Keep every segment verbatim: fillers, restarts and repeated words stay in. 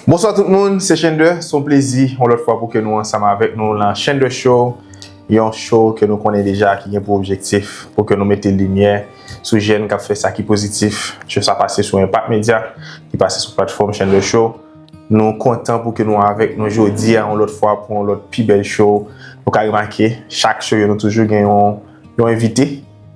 Bonswa tout moun, se Chendè. Se yon plezi yon lòt fwa pou ke nou ansanm avèk nou nan Chendè Show. Yon show ke nou konnen deja ki gen pou objektif pou ke nou mete limyè sou jèn k ap fè sa ki pozitif. Show sa pase sou Impact Media, ki pase sou platfòm Chendè Show. Nou kontan pou ke nou avèk nou jodi a yon lòt fwa pou yon lòt pi bèl show. Nou ka remake, chak show yo nou toujou gen yon, yon envite.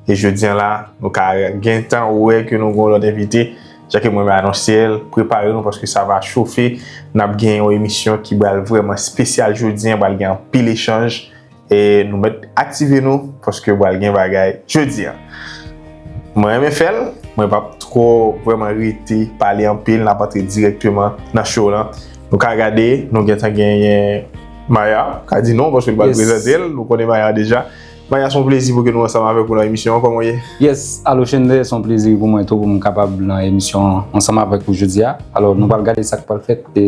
E jodi a la, nou ka gentan wè ke nou gen yon lòt envite. Jan ke mwen anonse l, prepare nou paske sa va chofe. N ap gen yon emisyon ki pral vrèman espesyal jodi a, pral gen anpil echanj. E nou mèt aktive nou paske pral gen bagay jodi a. Mwen renmen fè l, mwen p ap twò vrèman rete pale anpil, n ap antre dirèkteman nan show lan. Nou ka gade, nou gentan genyen Maya, ka di non paske l pral prezante l, nou konnen Maya deja. Maya, se yon plezi pou ke nou ansanm avèk ou nan emisyon an, kòman w ye? Yes, alo Chendè, se yon plezi pou mwen tou pou m kapab nan emisyon an ansanm avèk ou jodi a. Alò, nou pral gade sa k pral fèt e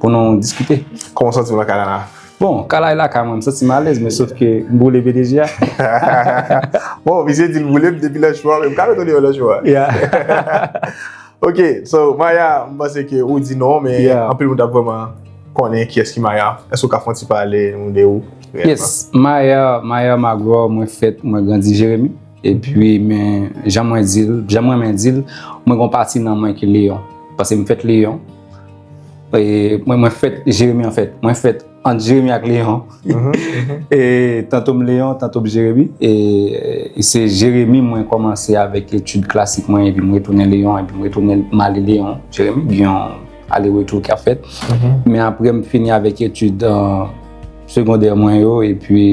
pou nou diskite. Kòman w santi w nan kay la la? Bon, kay la e lakay mwen, m santi m alèz, men sof ke m boule P D G a. Bon, misye di l boule m depi nan show a, men m ka mete w deyò nan show a. Yeah. Ok, so Maya, m panse ke ou di non, men Yeah. anpil moun t ap vrèman konnen kiyès ki Maya. Èske w ka fè yon ti pale nou de ou? Yes, Maya, Maya Magloire, mwen fèt, mwen grandi Jeremi. Epi, men, jan mwen di l, jan mwen renmen di l, mwen gen yon pati nan mwen ki Leyon. Paske m fèt Leyon. E mwen, mwen fèt Jeremi, anfèt. Mwen fèt ant Jeremi ak Leyon. E tanto m Leyon, tanto m Jeremi. E, e se Jeremi mwen kòmanse avèk etid klasik mwen, epi m retounen Leyon, epi m retounen m ale Leyon, Jeremi. Gen yon ale retou k ap fèt. Men apre m fini avèk etid, euh, segondè mwen yo, epi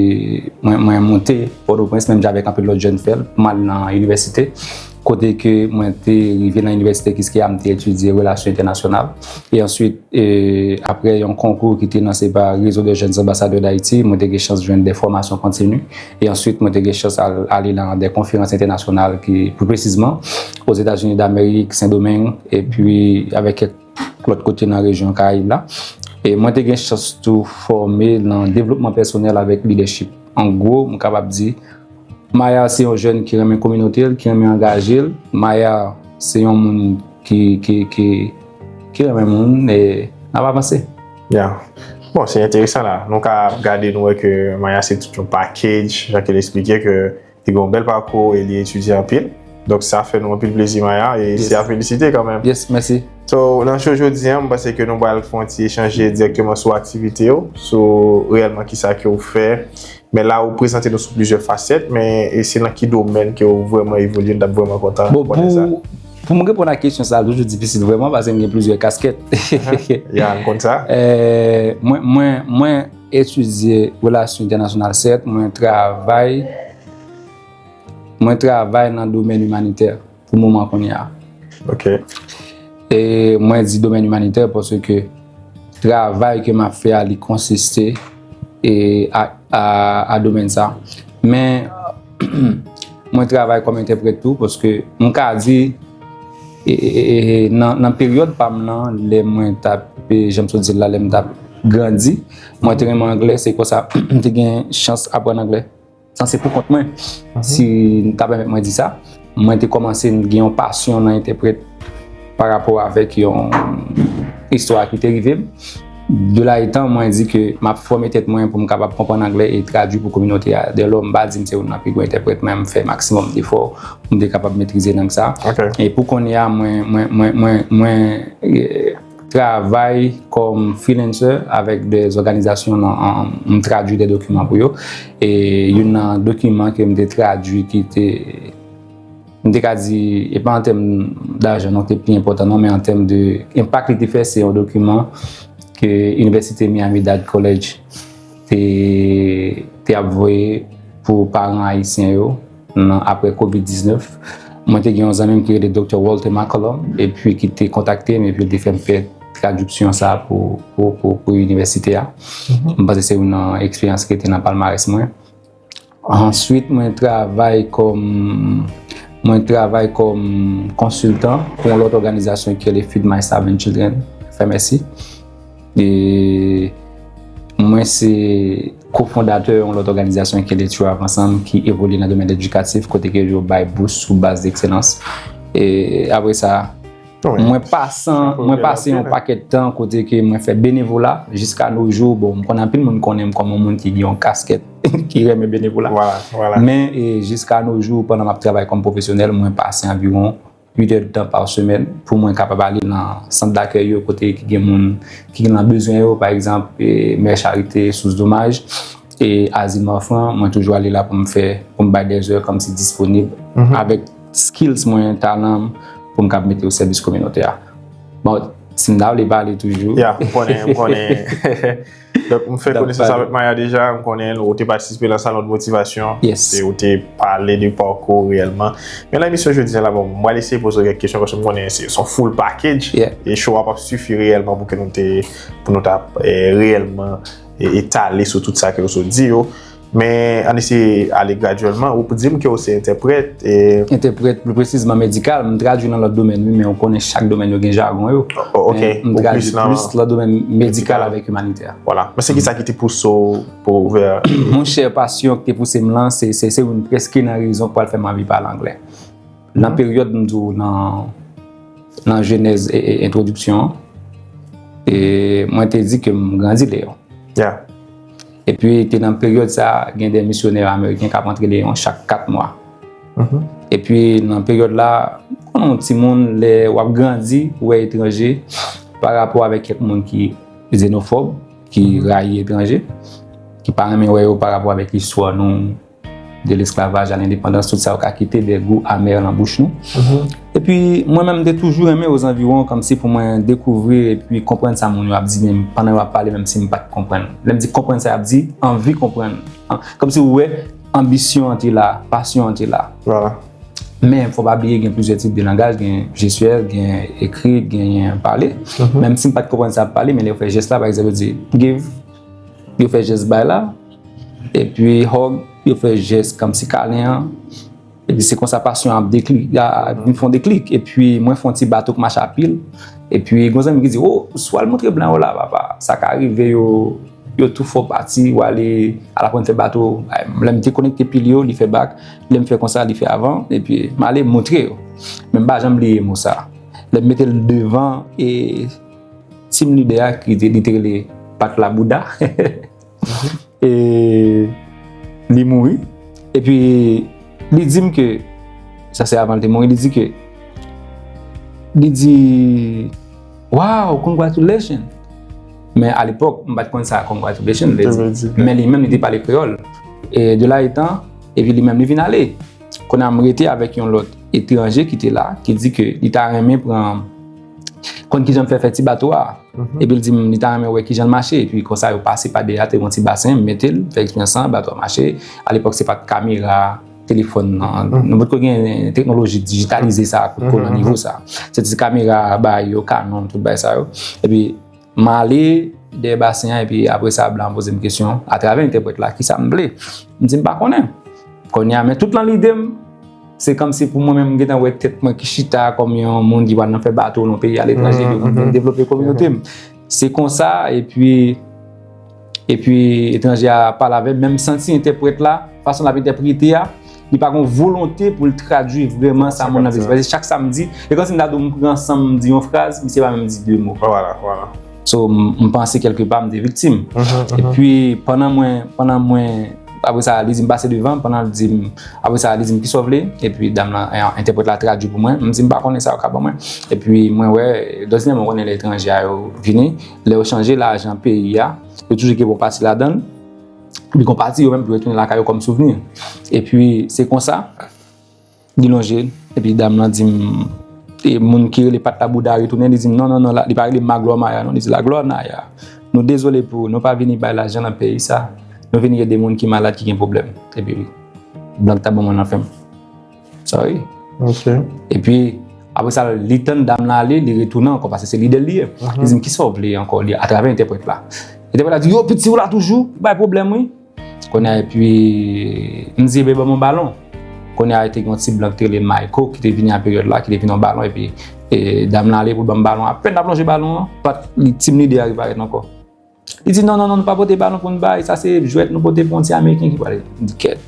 mwen, mwen monte Pòtoprens, menm jan avèk anpil lòt jèn fè l, pou m al nan inivèsite. Kote ke mwen te rive nan inivèsite Kiskeya, m te etidye relasyon entènasyonal. E answit, e, apre yon konkou ki te lanse pa Réseau des Jeunes Ambassadeurs d'Haïti, mwen te gen chans jwenn de fòmasyon kontini. E answit, mwen te gen chans al, ale nan de konferans entènasyonal ki, pli presizman, Ozetazini Damerik, Sendomeng, epi avèk kèk lòt kote nan rejyon Karayib la. E mwen te gen chans tou fòme nan devlopman pèsonèl avèk lidèchip. An gwo, m kapab di, Maya se yon jèn ki renmen kominote l, ki renmen angaje l. Maya se yon moun ki, ki, ki, ki renmen moun, e n ap avanse. Yeah. Bon, se enteresan la. Nou ka gade, nou wè ke Maya se tout yon package, jan ke l eksplike ke li gen yon bèl pakou e li etidye anpil. Donk sa fè nou anpil plezi, Maya, e se a felisite kanmenm. Yes, mèsi. So, nan show jodi a, m panse ke nou pral fè yon ti echanje dirèkteman sou aktivite w, sou reyèlman kisa ke w fè. Men la, ou prezante nou sou plizyè fasèt, men e se nan ki domèn ke w vrèman evolye, n t ap vrèman kontan Bon, konnen sa. Pou, pou m reponn a kesyon sa, toujou difisil vrèman, paske m gen plizyè kaskèt. Ya, m konn sa. Eh, mwen, mwen, mwen etidye relasyon entènasyonal, sèt, mwen travay, mwen travay nan domèn imanitè pou moman kounye a. Ok. E mwen di domèn imanitè paske travay ke m ap fè a, li konsiste e a, a, a domèn sa. Men, mwen travay kòm entèprèt tou, paske m ka di, e, e, e, e, nan, nan peryòd pa m nan, lè mwen t ap, e, jan m sot di l la, lè m t ap grandi, mwen te renmen anglè, se konsa m te gen chans aprann anglè. Sa se pou kont mwen, si n ta pèmèt mwen di sa. Mwen te kòmanse gen yon pasyon nan entèprèt pa rapò avèk yon istwa ki te rive m. De la etan, mwen di ke m ap fòme tèt mwen pou m kapab konprann anglè e tradui pou kominote a. Dèlò, m pa di m se youn nan pi gwo entèprèt, men m fè maksimòm defò pou m te kapab metrize lang sa. Ok. E pou kounye a, mwen, mwen, mwen, mwen, mwen, eh, travay kòm freelancer avèk de òganizasyon nan, an, m tradui de dokiman pou yo. E youn nan dokiman ke m te tradui ki te, m te ka di, e pa an tèm dajan non, te pi enpòtan non, men an tèm de enpak li te fè, se yon dokiman ke Inivèsite Miami-Dade College te, te ap voye pou paran ayisyen yo nan, apre kovid diznèf. Mwen te gen yon zanmi m ki rele Doktè Walter McCollum, epi ki te kontakte m, epi l te fè m fè tradiksyon sa pou, pou, pou, pou inivèsite a. M panse se youn nan eksperyans ki rete nan palmarès mwen. Answit, mwen travay kòm, mwen travay kòm konsiltan pou yon lòt òganizasyon ki rele Feed My Starving Children, F M S C. E mwen se kofondatè yon lòt òganizasyon ki rele Thrive Ansanm, ki evolye nan domèn edikatif, kote ke yo bay bous sou baz dekselans. E apre sa, Mwen pase yon pakèt tan kote ke mwen fè benevola jiska no jou. Bon, m konnen anpil moun konnen m kòm yon moun ki gen yon kaskèt ki renmen benevola. Men e, jiska no jou, pandan m ap travay kòm pwofesyonèl, mwen pase anviwon uit èdtan pa semèn pou mwen kapab ale nan sant dakèy yo kote ki gen moun ki gen nan bezwen yo, pa egzanp, e, Mè Charite, Sous Domaj, e Azil Marfran, mwen toujou ale la pou m fè, pou m bay dèzè kòmsi disponib avèk skills mwen, talan m, pou m kab mete o sèvis kominote a. Bon, si m ta vle pale toujou. Ya, m konnen, m konnen. Donk, m fè konesans avèk Maya deja, m konnen ou te patisipe nan Salon de Motivation, e ou te pale de pakou w reyèlman. Men nan emisyon jodi a la, bon, m pral eseye poze w kèk kesyon, paske m konnen se se yon full package, e show a p ap sifi reyèlman pou ke nou te, pou nou ta, e, reyèlman, e, etale sou tout sa ke w sot di yo. Men ann eseye ale gradyèlman. Ou di m ke w se entèprèt. E... Entèprèt, pli presizman medikal. M tradui nan lòt domèn, wi, men ou konnen chak domèn yo gen jagon yo. O, ok. Ou plis nan... M tradui plis lòt domèn medikal avèk imanitè. Vwala. Men se ki sa ki te pouse w pou ouvè... Monchè, pasyon ki te pouse m lan, se, se, se youn prèske nan rezon k pral fè m anvi pale anglè. Nan peryòd m di w nan, nan jenèz e, e entwodiksyon an, e mwen te di ke m grandi Leyon. Epi te nan peryòd sa, gen de misyonè ameriken k ap antre Leyon chak kat mwa. Epi nan peryòd la, konnen yon timoun, lè w ap grandi, ou wè etranje, pa rapò avèk kèk moun ki zenofòb, ki rayi etranje, ki pa renmen wè yo pa rapò avèk istwa nou, de lesklavaj a lendepandans, tout sa yo ka kite de gou amè nan bouch nou. Epi mwen menm, m te toujou renmen ozanviwon, kòmsi pou mwen dekouvri epi konprann sa moun yo ap di, menm pandan yo ap pale, menm si m pa t konprann. Lè m di konprann sa y ap di, anvi konprann. An, kòmsi ou wè, anbisyon an te la, pasyon an te la. Men, fò pa bliye, gen plizyè tip de langaj, gen jestyè, gen ekri, gen pale. Menm si m pa t konprann sa y ap pale, men lè yo fè jès la, pa egzanp, yo di, give, yo fè jès bay la, epi hug, yo fè jès kòmsi kalen an. Epi se konsa pasyon an ap dekli-, a, ap vin fè yon deklik. Epi mwen fè yon ti bato k mache a pil. Epi gen yon zanmi ki di, "O, swa l montre blan yo la, papa." Sa ka rive yo, yo tou fè w pati, w ale al aprann fè bato. Lè m dekonekte pil yo, li fè bak. Lè m fè konsa, li fè avan. Epi m ale montre yo. Men m pa janm bliye mo sa. Lè m mete l devan, e, team leader a ki te, li te rele Pat Labouda. E li mouri. Epi li di m ke, sa se avan l te mouri, li di ke, li di, "Wow, congratulations." Men alepòk, m pa t konn sa congratulations vle di. Men li menm, li te pale kreyòl. E de la etan, epi li menm, li vin ale. Kounye a, m rete avèk yon lòt etranje ki te la, ki di ke li ta renmen pran, konn kijan m fè fè ti bato a. Epi l di m, li ta renmen wè kijan l mache. Epi konsa, yo pase pa dèyè a, te gen yon ti basen, m mete l, fè eksperyans lan, bato a mache. Alepòk, se pa t kamera, telefòn, non. Nou potko gen teknoloji dijitalize sa, potko nan nivo sa. Se ti kamera, bay yo, Canon, tout bay sa yo. Epi, m ale dèyè basen an, epi apre sa, blan an poze m kesyon, atravè entèprèt la, kisa m vle. M di m pa konnen. Kounye a, men tout nan lide m, se kòmsi pou mwen menm, m gentan wè tèt mwen ki chita kòm yon moun ki pral nan fè bato nan peyi aletranje, epi pou m vin devlope kominote m. Se konsa, epi, epi etranje a pale avè m, men m santi entèprèt la, fason l ap entèprete a, li pa gen volonte pou l tradui vrèman sa moun nan vle di. Paske chak sa m di, e kòmsi m ta di w m pran san m di yon fraz, misye pa menm di de mo. So, m, m panse kèlkepa m te viktim. Epi, pandan mwen, pandan mwen, apre sa, li di m pase devan, pandan l di m, apre sa, li di m, "Kisa w vle?" Epi dam lan, en-, entèprèt la tradui pou mwen. M di m pa konnen sa yo ka ban mwen. Epi mwen wè, dòzine mwen konnen lè etranje a yo vini, lè yo chanje lajan peyi a, yo toujou gen bon pati ladan l. Epi gon pati yo menm pou yo tounen lakay yo kòm souvni. Epi se konsa, li lonje, epi dam lan di m, e moun ki rele Pat Labouda retounen, li di m, "Non, non, non, la, li pa rele Maglò Maya, non, li di Laglò Naya. Nou dezole pou ou, nou pa vini bay lajan nan peyi sa. Nou vini ede moun ki malad, ki gen pwoblèm." Epi blan ta ban mwen nan fen m. Sorry. Epi, apre sa, li tann dam lan ale, li retounen ankò, paske se lidè l li ye. Li di m, "Kisa w vle ankò?" Li, atravè entèprèt la. Entèprèt la di, "Yo, piti, ou la toujou? Ou bay pwoblèm, wi." Kounye a, epi, m di, "Ebyen, ban m yon balon." Kounye a, te gen yon ti blan ki te rele Mayko, ki te vini a peryòd la, ki te vin yon balon, epi, e, dam lan ale pou l ban m balon. Apèn n ap lonje balon an, Pat, li, team leader a rive parèt ankò. Li di, "Non, non, non, nou pa pote balon pou n bay, sa se jwèt nou pote pou yon ti Ameriken ki pale." M di, "Kèt."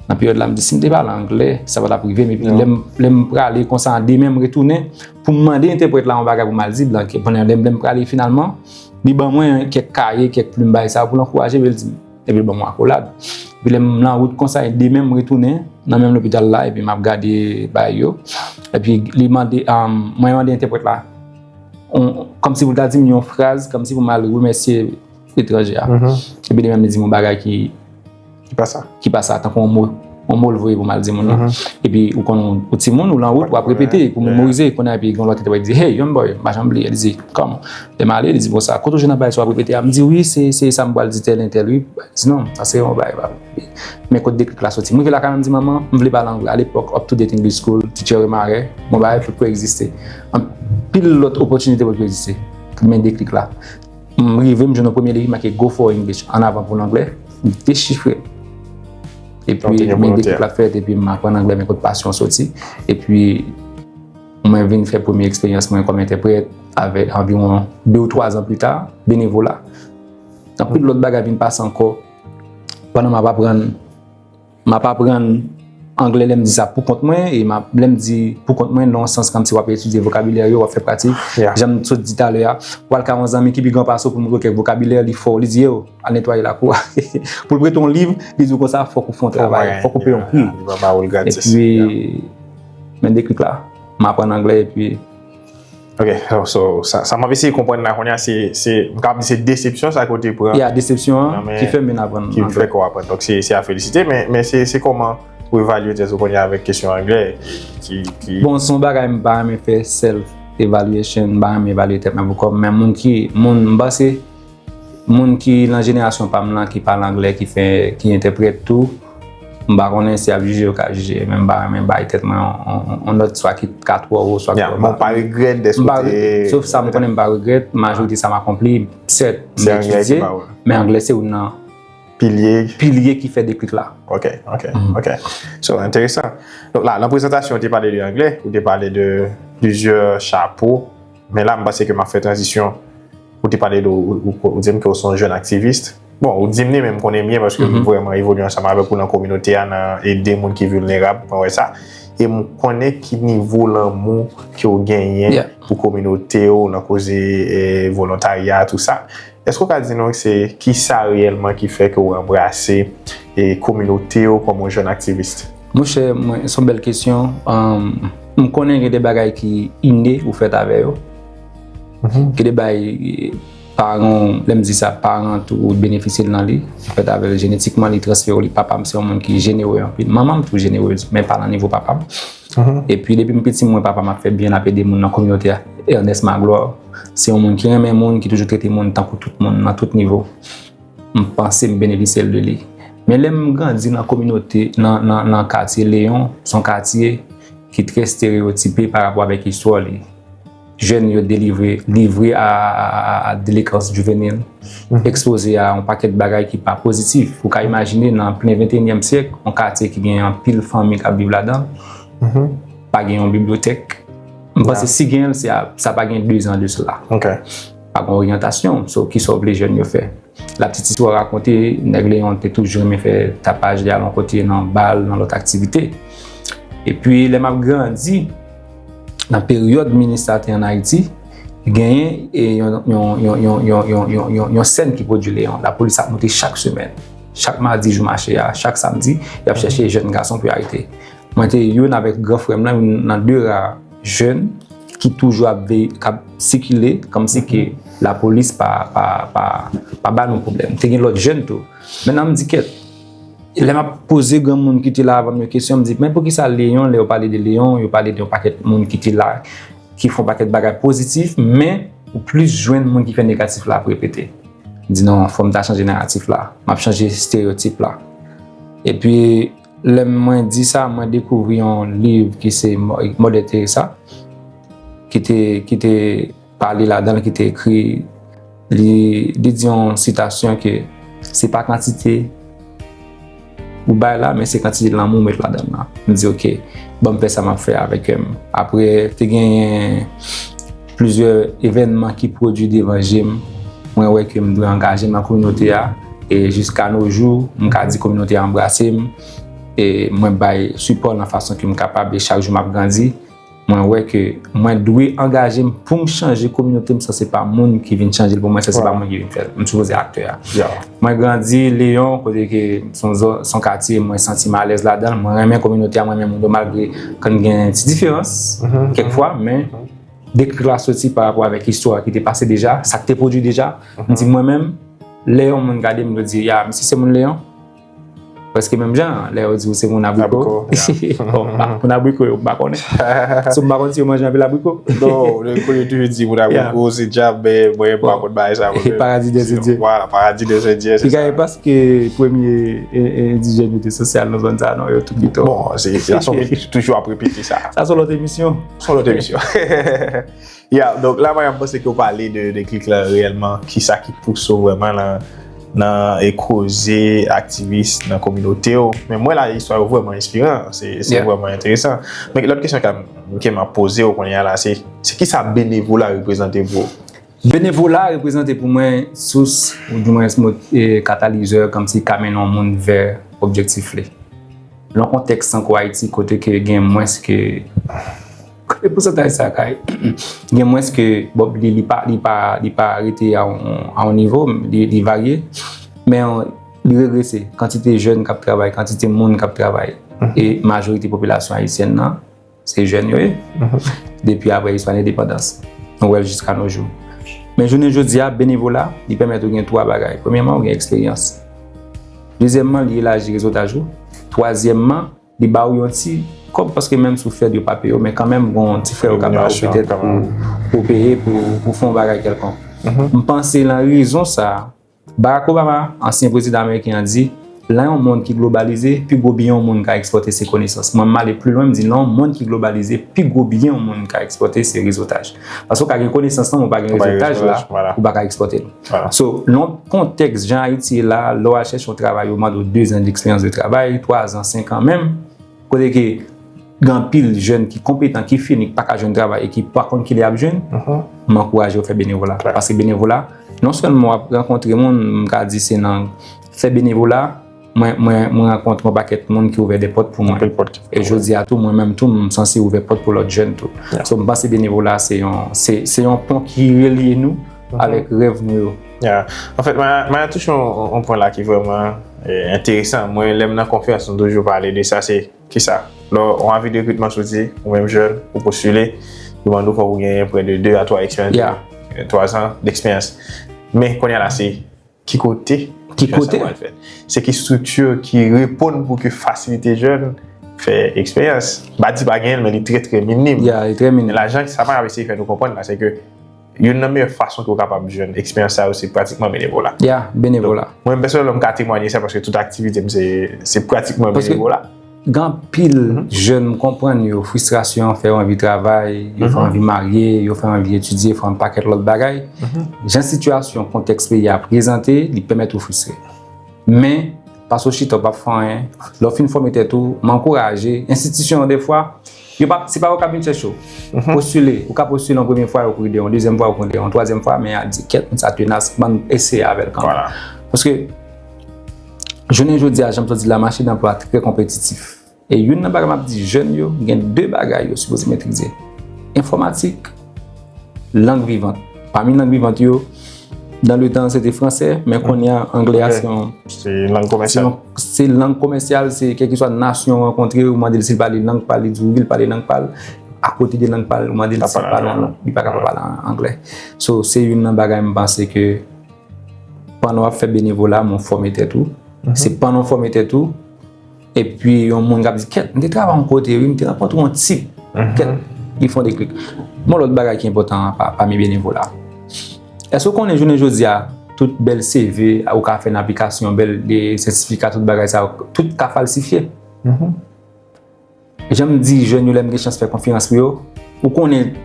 Nan peryòd la, m di, si m te pale anglè, sa pa t ap rive m. Epi lè m, lè m prale konsa, an demen, m retounen pou m mande entèprèt la yon bagay pou m al di blan. Pandan lè m, lè m prale finalman, li ban mwen kèk kaye, kèk plim, bagay sa pou l ankouraje m, epi l di m, epi l ban mwen akolad. Epi lè m nan wout konsa, demen, m retounen nan menm lopital la, epi m ap gade bagay yo. Epi li mande, um, mwen mande entèprèt la, on, kòmsi pou l ta di m yon fraz, kòmsi pou m al remèsye etranje a. Epi li menm li di m yon bagay ki ki pa sa. Ki pa sa, tankou yon mo, yon mo l voye pou m al di moun nan. Epi ou konn ou timoun, ou lan wout, w ap repete pou memorize, kounye a epi gen yon lòt entèprèt ki di, hey, young boy, m pa janm bliye, li di, kòman? Lè m ale, li di, bon, sa, kote w jwenn nan bagay sa w ap repete a? M di, wi, se, se sa m pral di tèl entèl, wi. Li di, non, sa se yon bagay, pa. Men kote deklik la soti. M rive lakay mwen, m di, manman, m vle pale anglè. Alepòk, Up to Date English School, Teacher Remare, bon, bagay fout ko egziste. Anpil lòt opòtinite pot ko egziste. Men deklik la. M rive, m jwenn yon premye liv ki make Go for English, An avan pou langlè. M dechifre l. Epi, men deklik la fèt, epi m aprann anglè, men kot pasyon soti. Epi, mwen vin fè premye eksperyans mwen kòm entèprèt avè anviwon de ou twa zan pli ta, benevola. Anpil lòt bagay vin pase ankò pandan m ap aprann. M ap aprann anglè lè m di sa pou kont mwen, e m ap, lè m di pou kont mwen, nan yon sans kòmsi w ap etidye vokabilè yo, w ap fè pratik. Jan m sot di talè a, w al ka yon zanmi ki pi gran pase w pou l montre w kèk vokabilè, li fè w, li di, yo, al netwaye lakou a. Pou l prete w yon liv, li di w konsa, fòk ou fè yon travay, fòk ou peye yon pri. Epi, men deklik la, m aprann anglè, epi Ok, so, so sa, sa m ap eseye konprann la kounye a, se, se, m kapab di se desepsyon sa ke w te pran. Ya, desepsyon an ki fè m vin aprann anglè. Ki fè ke w aprann. Donk, se, se a felisite, men, men se, se kòman ou evalye tèt ou kounye a avèk kesyon anglè ki, ki, ki Bon, se yon bagay m pa renmen fè self evaluation, m pa renmen evalye tèt mwen pou kò m, men moun ki, moun, m panse, moun ki nan jenerasyon pa m lan, ki pale anglè, ki fè, ki entèprèt tou, m pa konnen si y ap jije, yo ka jije, men m pa renmen bay tèt mwen on, on, on nòt swa ki ka twò wo, swa ki twò ba. Bon, pa regrèt dèske w te. Sof sa m konnen m pa regrèt, majorite sa m akonpli, sèt, m etidye, men anglè se youn nan pilye, pilye ki fè deklik la. Ok, ok, ok. So, enteresan. Donk la, nan prezantasyon, ou te pale de anglè, ou te pale de plizyè chapo, men la, m panse ke m ap fè tranzisyon. Ou te pale de, ou, ou, ou di m ke w se yon jèn aktivis. Bon, ou di m li, men m konnen byen paske m vrèman evolye ansanm avèk ou nan kominote a, nan ede moun ki vilnerab, mwen wè sa. E m konnen ki nivo lanmou ke w genyen pou kominote w, nan koze, e, volontarya, tou sa. Èske w ka di nou se kisa reyèlman ki fè ke w anbrase, e, kominote w kòm yon jèn aktivis? Monchè, mwen, se yon bèl kesyon. Ahn, m konnen gen de bagay ki ine ou fèt avè yo. Gen de bagay, e, paran w, lè m di sa, paran tou ou benefisye l nan li, ou fèt avè l jenetikman, li transfere w li. Papa m se yon moun ki jenere anpil. Manman m tou jenere, men pa nan nivo papa m. Epi depi m piti, m wè papa m ap fè byen, l ap ede moun nan kominote a. Ernest Magloire, se yon moun ki renmen moun, ki toujou trete moun tankou tout moun, nan tout nivo. M panse m benefisye l de li. Men lè m grandi nan kominote, nan, nan, nan katye Leyon, se yon katye ki trè estereyotipe pa rapò avèk istwa li. Jèn yo delivre, livre a, a, a, a delikans jivenil, ekspoze a yon pakèt bagay ki pa pozitif. Ou ka imajine nan plen venteyinyèm syèk, yon katye ki gen anpil fanmi k ap viv ladan l, pa gen yon bibliyotèk. M panse si genyen l, se a, sa pa gen de zan de sela. Pa gen oryantasyon, so kisa w vle jèn yo fè? Laptitistwa rakonte, nèg Leyon te toujou renmen fè tapaj, li al yon kote nan bal, nan lòt aktivite. Epi, lè m ap grandi, nan peryòd minis la te ann Ayiti, genyen, e, yon, yon sèn ki pwodui Leyon. Lapolis ap moute chak semèn. Chak madi jou mache a, chak samdi, y ap chèche jèn gason pou y arete. Mwen te youn avèk gran frè m lan, youn nan de ra jèn ki toujou ap veye, k ap sikile, kòmsi ke lapolis pa, pa, pa, pa ba nou pwoblèm. Te gen lòt jèn tou. Mentnan, m di, kèt, lè m ap poze granmoun ki te la avan m yo kesyon, m di, men poukisa Leyon, lè yo pale de Leyon, yo pale de yon pakèt moun ki te la, ki fè yon pakèt bagay pozitif, men ou plis jwenn moun ki fè negatif la ap repete. M di, non, fò m ta chanje naratif la. M ap chanje estereyotip la. Epi, lè mwen di sa, mwen dekouvri yon liv ki se Mo-, Mother Teresa, ki te, ki te pale ladan l, ki te ekri, li, li di yon sitasyon ke se pa kantite ou bay la, men se kantite lanmou ou met ladan l la. M di, ok, ban m fè sa m ap fè avèk kè m. Apre, te genyen plizyè evènman ki pwodui devan je m. Mwen wè ke m dwe angaje m nan kominote a. E jiska no jou, m ka di kominote a anbrase m. e mwen bay sipò nan fason ke m kapab, e chak jou m ap grandi, mwen wè ke mwen dwe angaje m pou m chanje kominote m, san se pa moun ki vin chanje l pou mwen, san se pa moun ki vin fè l. M sipoze aktè a. Mwen grandi Leyon, kote ke se yon zòn, se yon katye mwen santi m alèz ladan l, mwen renmen kominote a, mwen renmen moun yo, malgre kan gen ti diferans kèkfwa, men Deklik la soti pa rapò avèk istwa ki te pase deja, sa k te pwodui deja. M di mwen menm, lè yon moun gade m, yo di, ya, misye se moun Leyon. Prèske menm jan, lè yo di w se moun Abriko. Bon, moun Abriko yo, m pa konnen. So, m pa konn si yo manje anpil abriko. Non, yo konn yo toujou di moun Abriko se dyab, men mwen, m pa konn bagay sa, mwen menm. Paradis des Indiens. Voilà, paradis des Indiens, se sa. Paske premye endijèn yo te sanse al nan zòn sa, non, yo tout pito. Bon, se, se sa, toujou ap repete sa. Sa se lòt emisyon. Se yon lòt emisyon. Ya, donk la, mwen, m panse ke w pale de, de deklik la reyèlman, kisa ki pouse w vrèman nan, nan e koze aktivis nan kominote w. Men mwen la, istwa yo vrèman enspiran, se, se vrèman enteresan. Men lòt kesyon ke m, ke m ap poze w kounye a la, se, se kisa benevola reprezante pou ou? Benevola reprezante pou mwen sous, oudimwens, mo-, e, katalizè, kòmsi ka mennen yon moun vè objektif li. Nan kontèks tankou Ayiti, kote ke gen mwens ke, kote pousantaj sa kay, gen mwens ke, bon, li, li pa, li pa, li pa rete a yon, a yon nivo, li, li varye, men li regrese. Kantite jèn k ap travay, kantite moun k ap travay, e majorite popilasyon ayisyèn nan, se jèn yo ye. Depi apre istwa lendepandans, nou wè l jiska no jou. Men jounen jodi a, benevola, li pèmèt ou gen twa bagay. Premyèman, ou gen eksperyans. Dezyèmman, li elaji rezotaj ou. Twazyèmman, li ba ou yon ti kòb, paske menm si w fè l, yo pa peye w, men kanmenm, gon ti frè yo ka ba ou petèt pou, pou peye, pou, pou fè yon bagay kèlkonk. M panse lan rezon sa a, Barack Obama, ansyen prezidan ameriken an, di, lan yon mond ki globalize, pi gwo byen yon moun ka ekspòte se konesans. Mwen, m ale pli lwen, m di, lan yon mond ki globalize, pi gwo byen yon moun ka ekspòte se rezotaj. Paske w ka gen konesans lan, men w pa gen rezotaj la, ou pa ka ekspòte l. So, lan yon kontèks jan Ayiti ye la, lè w al chèche yon travay, yo mande w dezan deksperyans de travay, twazan, senkan menm, kote ke gen anpil jèn ki konpetan, ki fini, ki pa ka jwenn travay e ki pa konn kilè y ap jwenn, m ankouraje yo fè benevola. Paske benevola, non sèlman w ap rankontre moun, m ka di se nan fè benevola, mwen, mwen, mwen rankontre yon pakèt moun ki ouvè de pòt pou mwen. E jodi a tou, mwen menm tou, m sanse ouvè pòt pou lòt jèn tou. So, m panse benevola se yon, se, se yon pon ki relye nou avèk rèv nou yo. Anfèt, mwen, mwen touche yon, yon pwen la ki vrèman, e, enteresan. Mwen, lè m nan konferans, nou toujou pale de sa, se Kisa? Lè yon avi de rekritman soti, ou menm jèn, ou postile, yo mande w fòk ou genyen prè de de a twa eksperyans, de, e, twa zan deksperyans. Men kounye a la, se ki kote jèn sa pral fèt? Se ki estrikti ki reponn pou ke fasilite jèn fè eksperyans? M pa di pa genyen l, men li trè, trè minim. Men lajan sa m ap eseye fè nou konprann la, se ke youn nan meyè fason ke w kapab jwenn eksperyans sa yo, se pratikman benevola. Ya, benevola. Donk, mwen menm pèsonèlman, m ka temwaye sa paske tout aktivite m se, se pratikman benevola. Gen anpil jèn, m konprann yo, fristrasyon fè yo anvi travay, yo fè yo anvi marye, yo fè yo anvi etidye, fè yon pakèt lòt bagay. Jan sitiyasyon, kontèks peyi a prezante, li pèmèt ou fristre. Men, pase w chita, w p ap fè anyen. Lè w fin fòme tèt ou, m ankouraje enstitisyon yo defwa, yo pa, se pa yo k ap vin chèche w. Postile, ou ka postile yon premye fwa, yo kouri dèyè w, yon dezyèm fwa, yo kouri dèyè w, yon twazyèm fwa, men y a di, kèt, moun sa tenas, bann eseye avè l kanmenm. Paske, jounen jodi a, jan m sot di la, mache danplwa trè konpetitif. E youn nan bagay m ap di jèn yo, gen de bagay yo sipoze metrize. Enfòmatik, lang vivant. Pami lang vivant yo, dans le temps, se te fransè, men kounye a, anglè a, se yon, se lang komèsyal. Se lang komèsyal, se kèlkeswa nasyon w rankontre, ou mande l si l pale lang pa l, li di w wi, l pale lang pa l. Akote de lang pa l, ou mande l si l pale yon lang, li pa kapab pale an-, anglè. So, se youn nan bagay m panse ke pandan w ap fè benevola, men w fòme tèt ou. Se pandan w fòme tèt ou, epi yon moun k ap di, kèt, m te travay yon kote, wi, m te rankontre yon tip. Kèt, li fè yon deklik. Yon lòt bagay ki enpòtan pa, pami benevola. Èske w konnen jounen jodi a, tout bèl C V ou ka fè nan aplikasyon, bèl, e, sètifika, tout bagay sa yo, tout ka falsifye? Jan m di jèn yo lè m gen chans fè konferans pou yo, ou konnen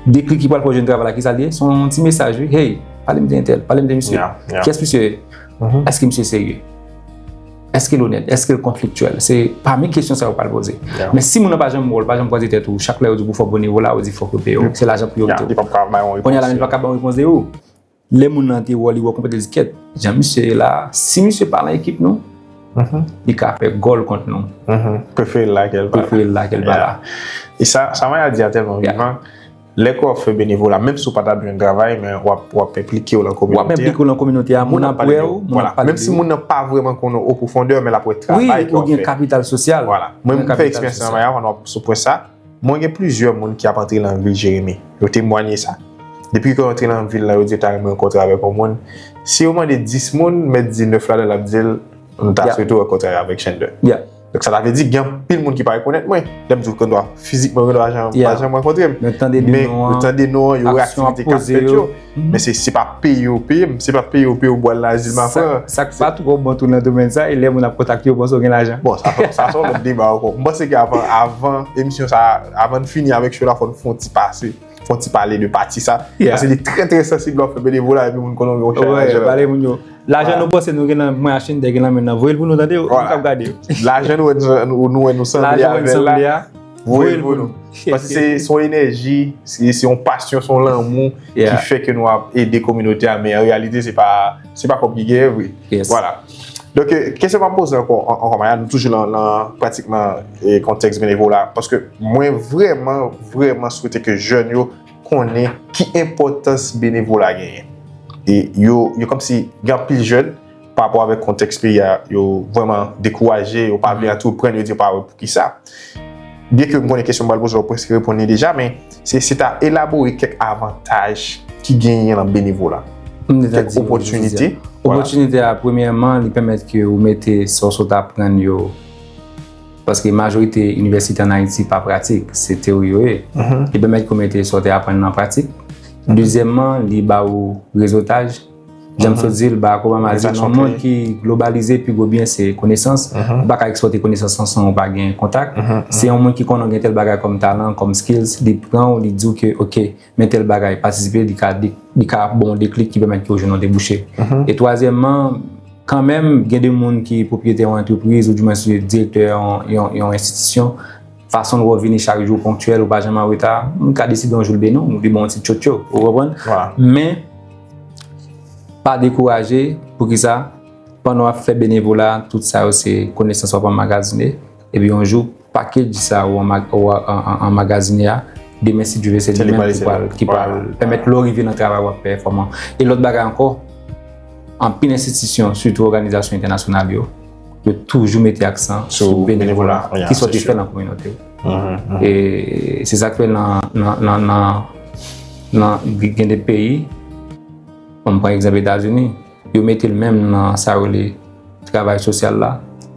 deklik ki pral fè w jwenn travay la, kisa l ye? Se yon ti mesaj, wi. Hey, pale m de entèl, pale m de misye. Kiyès misye ye? Èske misye serye? Èske l onèt? Èske l konfliktyèl? Se pami kesyon sa yo pral poze. Men si moun nan pa janm wè w, pa janm kwaze tèt ou, chak lè yo di w pou fè benevola, ou di fòk yo peye w. Se lajan priyorite w. Kounye a la, men li pa ka ba w repons de ou. Lè moun nan te wè w, li wè w konplèt, li di, kèt, jan misye ye la, si misye pa nan ekip nou, Li ka fè gòl kont nou. Prefere l la ke l pa la. Prefere l la ke l pa la. E sa, sa Maya di a tèlman vivan. Lè ke w ap fè benevola, menm si w pa ta jwenn travay, men w ap, w ap enplike w nan kominote a. W ap enplike w nan kominote a, moun ap wè w, moun ap pale de ou. Menm si moun nan pa vrèman konnen w o pwofondè, men l ap wè travay ke w ap fè. Wi, ou gen kapital sosyal. Vwala. Mwen, m fè eksperyans nan Maya, pandan w ap sou pwen sa. Mwen gen plizyè moun ki ap antre nan vil Jeremi. Yo temwanye sa. Depi ke yo antre nan vil la, yo di yo ta renmen rankontre avèk yon moun. Si yo mande dis moun, mèt di nèf ladan l ap di l, nou ta swete w rankontre avèk Shander. Donk sa ta vle di gen anpil moun ki pa rekonèt mwen. Lè m di w ke nou fizikman nou pa janm, pa janm rankontre m. Men yo tande non an, yo wè aktivite k ap fèt yo. Men se, se pa peye yo peye m, se pa peye yo peye yo bwal nan Azil Mafran. Sa k pa twò bon tou nan domèn sa, e lè moun ap kontakte yo, panse w gen lajan. Bon, sa, sa se yon lòt deba ankò. M panse ke avan, avan emisyon sa, avan n fini avèk show la, fò n fè yon ti pase, fè yon ti pale de pati sa. Paske li trè, trè sansib lè w ap fè benevola epi moun konnen w gen yon chay lajan. Pale moun yo. Lajan nou panse nou gen nan men Shander, gen nan men nan, voye l pou nou tande, nou k ap gade yo. Lajan nou wè nou, nou wè nou sanble avè l la. Voye l pou nou. Paske se, se yon enèji, se, se yon pasyon, se yon lanmou ki fè ke nou ap ede kominote a, men an reyalite, se pa, se pa kòb ki genyen vre. Vwala. Donk, kesyon m ap poze ankò, ankò, Maya, nou toujou nan, nan pratikman kontèks benevola, paske mwen vrèman, vrèman swete ke jèn yo konnen ki enpòtans benevola genyen. E yo, yo kòmsi gen anpil jèn, pa rapò avèk kontèks peyi a, yo vrèman dekouraje, yo pa vle antreprann, yo di yo pa wè poukisa. Byenke m konnen kesyon m pral poze w, ou prèske reponn li deja, men se, se ta elabore kèk avantaj ki genyen nan benevola. Kèk opòtinite. Opòtinite a, premyèman, li pèmèt ke ou mete sa w sot aprann yo. Paske majorite inivèsite ann Ayiti pa pratik, se tewori yo ye. Li pèmèt ke w mete sa w te aprann nan pratik. Dezyèmman, li ba ou rezotaj. Jan m sot di l, Barack Obama di, nan yon mond ki globalize, pi gwo byen se konesans. Ou pa ka ekspòte konesans lan san ou pa gen kontak. Se yon moun ki konnen w gen tèl bagay kòm talan, kòm skills, li pran w, li di w ke, oke, men tèl bagay, patisipe, li ka, li ka ba w yon deklik ki pèmèt ke w jwenn yon debouche. E twazyèmman, kanmenm, gen de moun ki pwopriyetè yon antrepriz, oudimwen se direktè yon, yon, yon enstitisyon, fason l wè w vini chak jou, ou ponktyèl, ou pa janm an reta, m ka deside yon jou l beni w, li ba w yon ti tchotcho, ou konprann? Men, pa dekouraje, poukisa? Pandan w ap fè benevola, tout sa yo se konesans w ap anmagazine, epi yon jou, package sa ou anmagazine a, demen si Dye vle se li menm ki pral, ki pral pèmèt lè w rive nan travay w ap pèfòman. E lòt bagay ankò, anpil enstitisyon, sitou òganizasyon entènasyonal yo, yo toujou mete aksan sou benevola, ki sa w te fè nan kominote w. E se sa k fè nan, nan, nan, nan, nan gen de peyi, m pran egzanp Etazini, yo mete l menm nan sa yo rele travay sosyal la,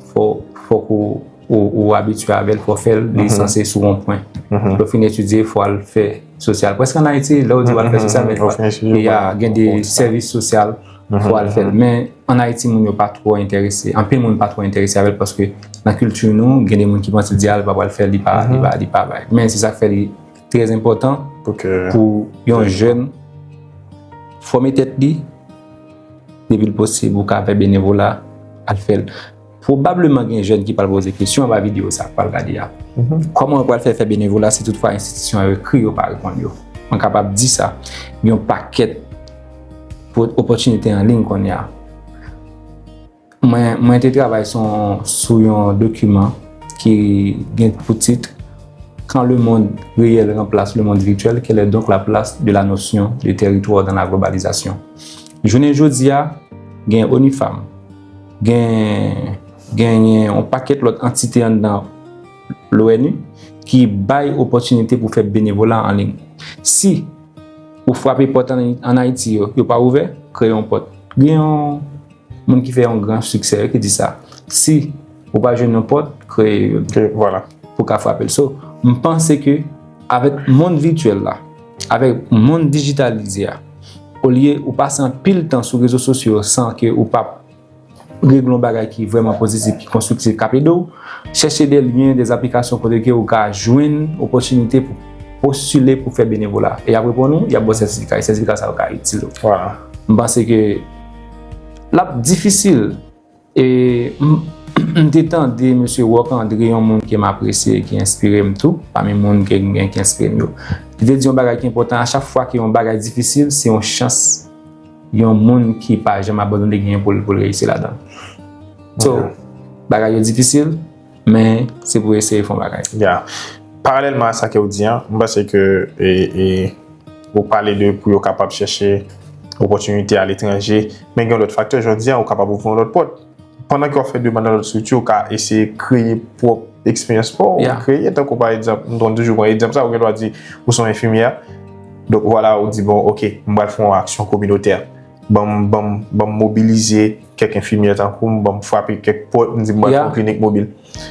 fò, fòk ou, ou, ou abitye avè l, fò w fè l, li sanse sou yon pwen. Lè w fin etidye, fò w al fè sosyal. Prèske ann Ayiti, lè w di w al fè sosyal, men gen de sèvis sosyal, fò w al fè l. Men ann Ayiti, moun yo pa twò enterese. Anpil moun pa twò enterese avè l paske nan kilti nou, gen de moun ki panse di a l pa pral fè l, li pa, li pa, li pa bay. Men se sa k fè li trè enpòtan pou yon jèn fòme tèt li, depi l posib, ou ka fè benevola, al fè l. Pwobableman gen jèn ki pral poze kesyon anba videyo sa, k pral gade a. Kòman yo pral fè fè benevola si toutfwa enstitisyon yo ekri yo pa reponn yo? Mwen kapab di sa, gen yon pakèt opòtinite an liy kounye a. Mwen, mwen te travay sou, sou yon dokiman ki gen pou tit Quand le monde réel remplace le monde virtuel, quelle est donc la place de la notion de territoire dans la globalisation? Jounen jodi a, gen ONIFAM, gen, genyen yon pakèt lòt antite anndan l'ONU ki bay opòtinite pou fè benevola an liy. Si ou frape pòt an, an Ayiti yo, yo pa ouvè, kreye yon pòt. Gen yon moun ki fè yon gran siksè ki di sa. Si ou pa jwenn yon pòt, kreye youn pou ka frape l. So, m panse ke avèk mond vityèl la, avèk mond dijitalize a, olye ou pase anpil tan sou rezo sosyo san ke ou pa regle yon bagay ki vrèman pozitif, ki konstriktif, k ap ede w, chèche de lyen, de aplikasyon kote ke ou ka jwenn opòtinite pou postile pou fè benevola. E y ap reponn ou, y ap ba w sètifika, e sètifika sa yo ka itil ou. M panse ke l ap difisil. E m, m te tande mesye Rock André, yon moun ke m apresye, ki enspire m tou, pami moun ke m gen ki enspire m yo. Li te di yon bagay ki enpòtan, a chak fwa ke yon bagay difisil, se yon chans yon moun ki pa janm abandone genyen pou l, pou l reyisi ladan l. So, Bagay yo difisil, men se pou eseye fè yon bagay. Yeah. Paralèlman a sa ke w di an, m panse ke e, e, ou pale de pou yo kapab chèche opòtinite aletranje, men gen lòt faktè, jodi an, ou kapab ouvri yon lòt pòt. Pandan ke w ap fè demann nan lòt estrikti, ou ka eseye kreye pwòp eksperyans pa w, yeah, kreye, tankou pa egzanp, m konn toujou pran egzanp sa, ou gen dwa di, ou se yon enfimyè, donk, vwala, ou di, bon, ok, m pral fè yon aksyon kominotè. Ban m, ban m, ban m mobilize kèk enfimyè tankou m, ban m frape kèk pòt, m di m pral fè yon klinik mobil.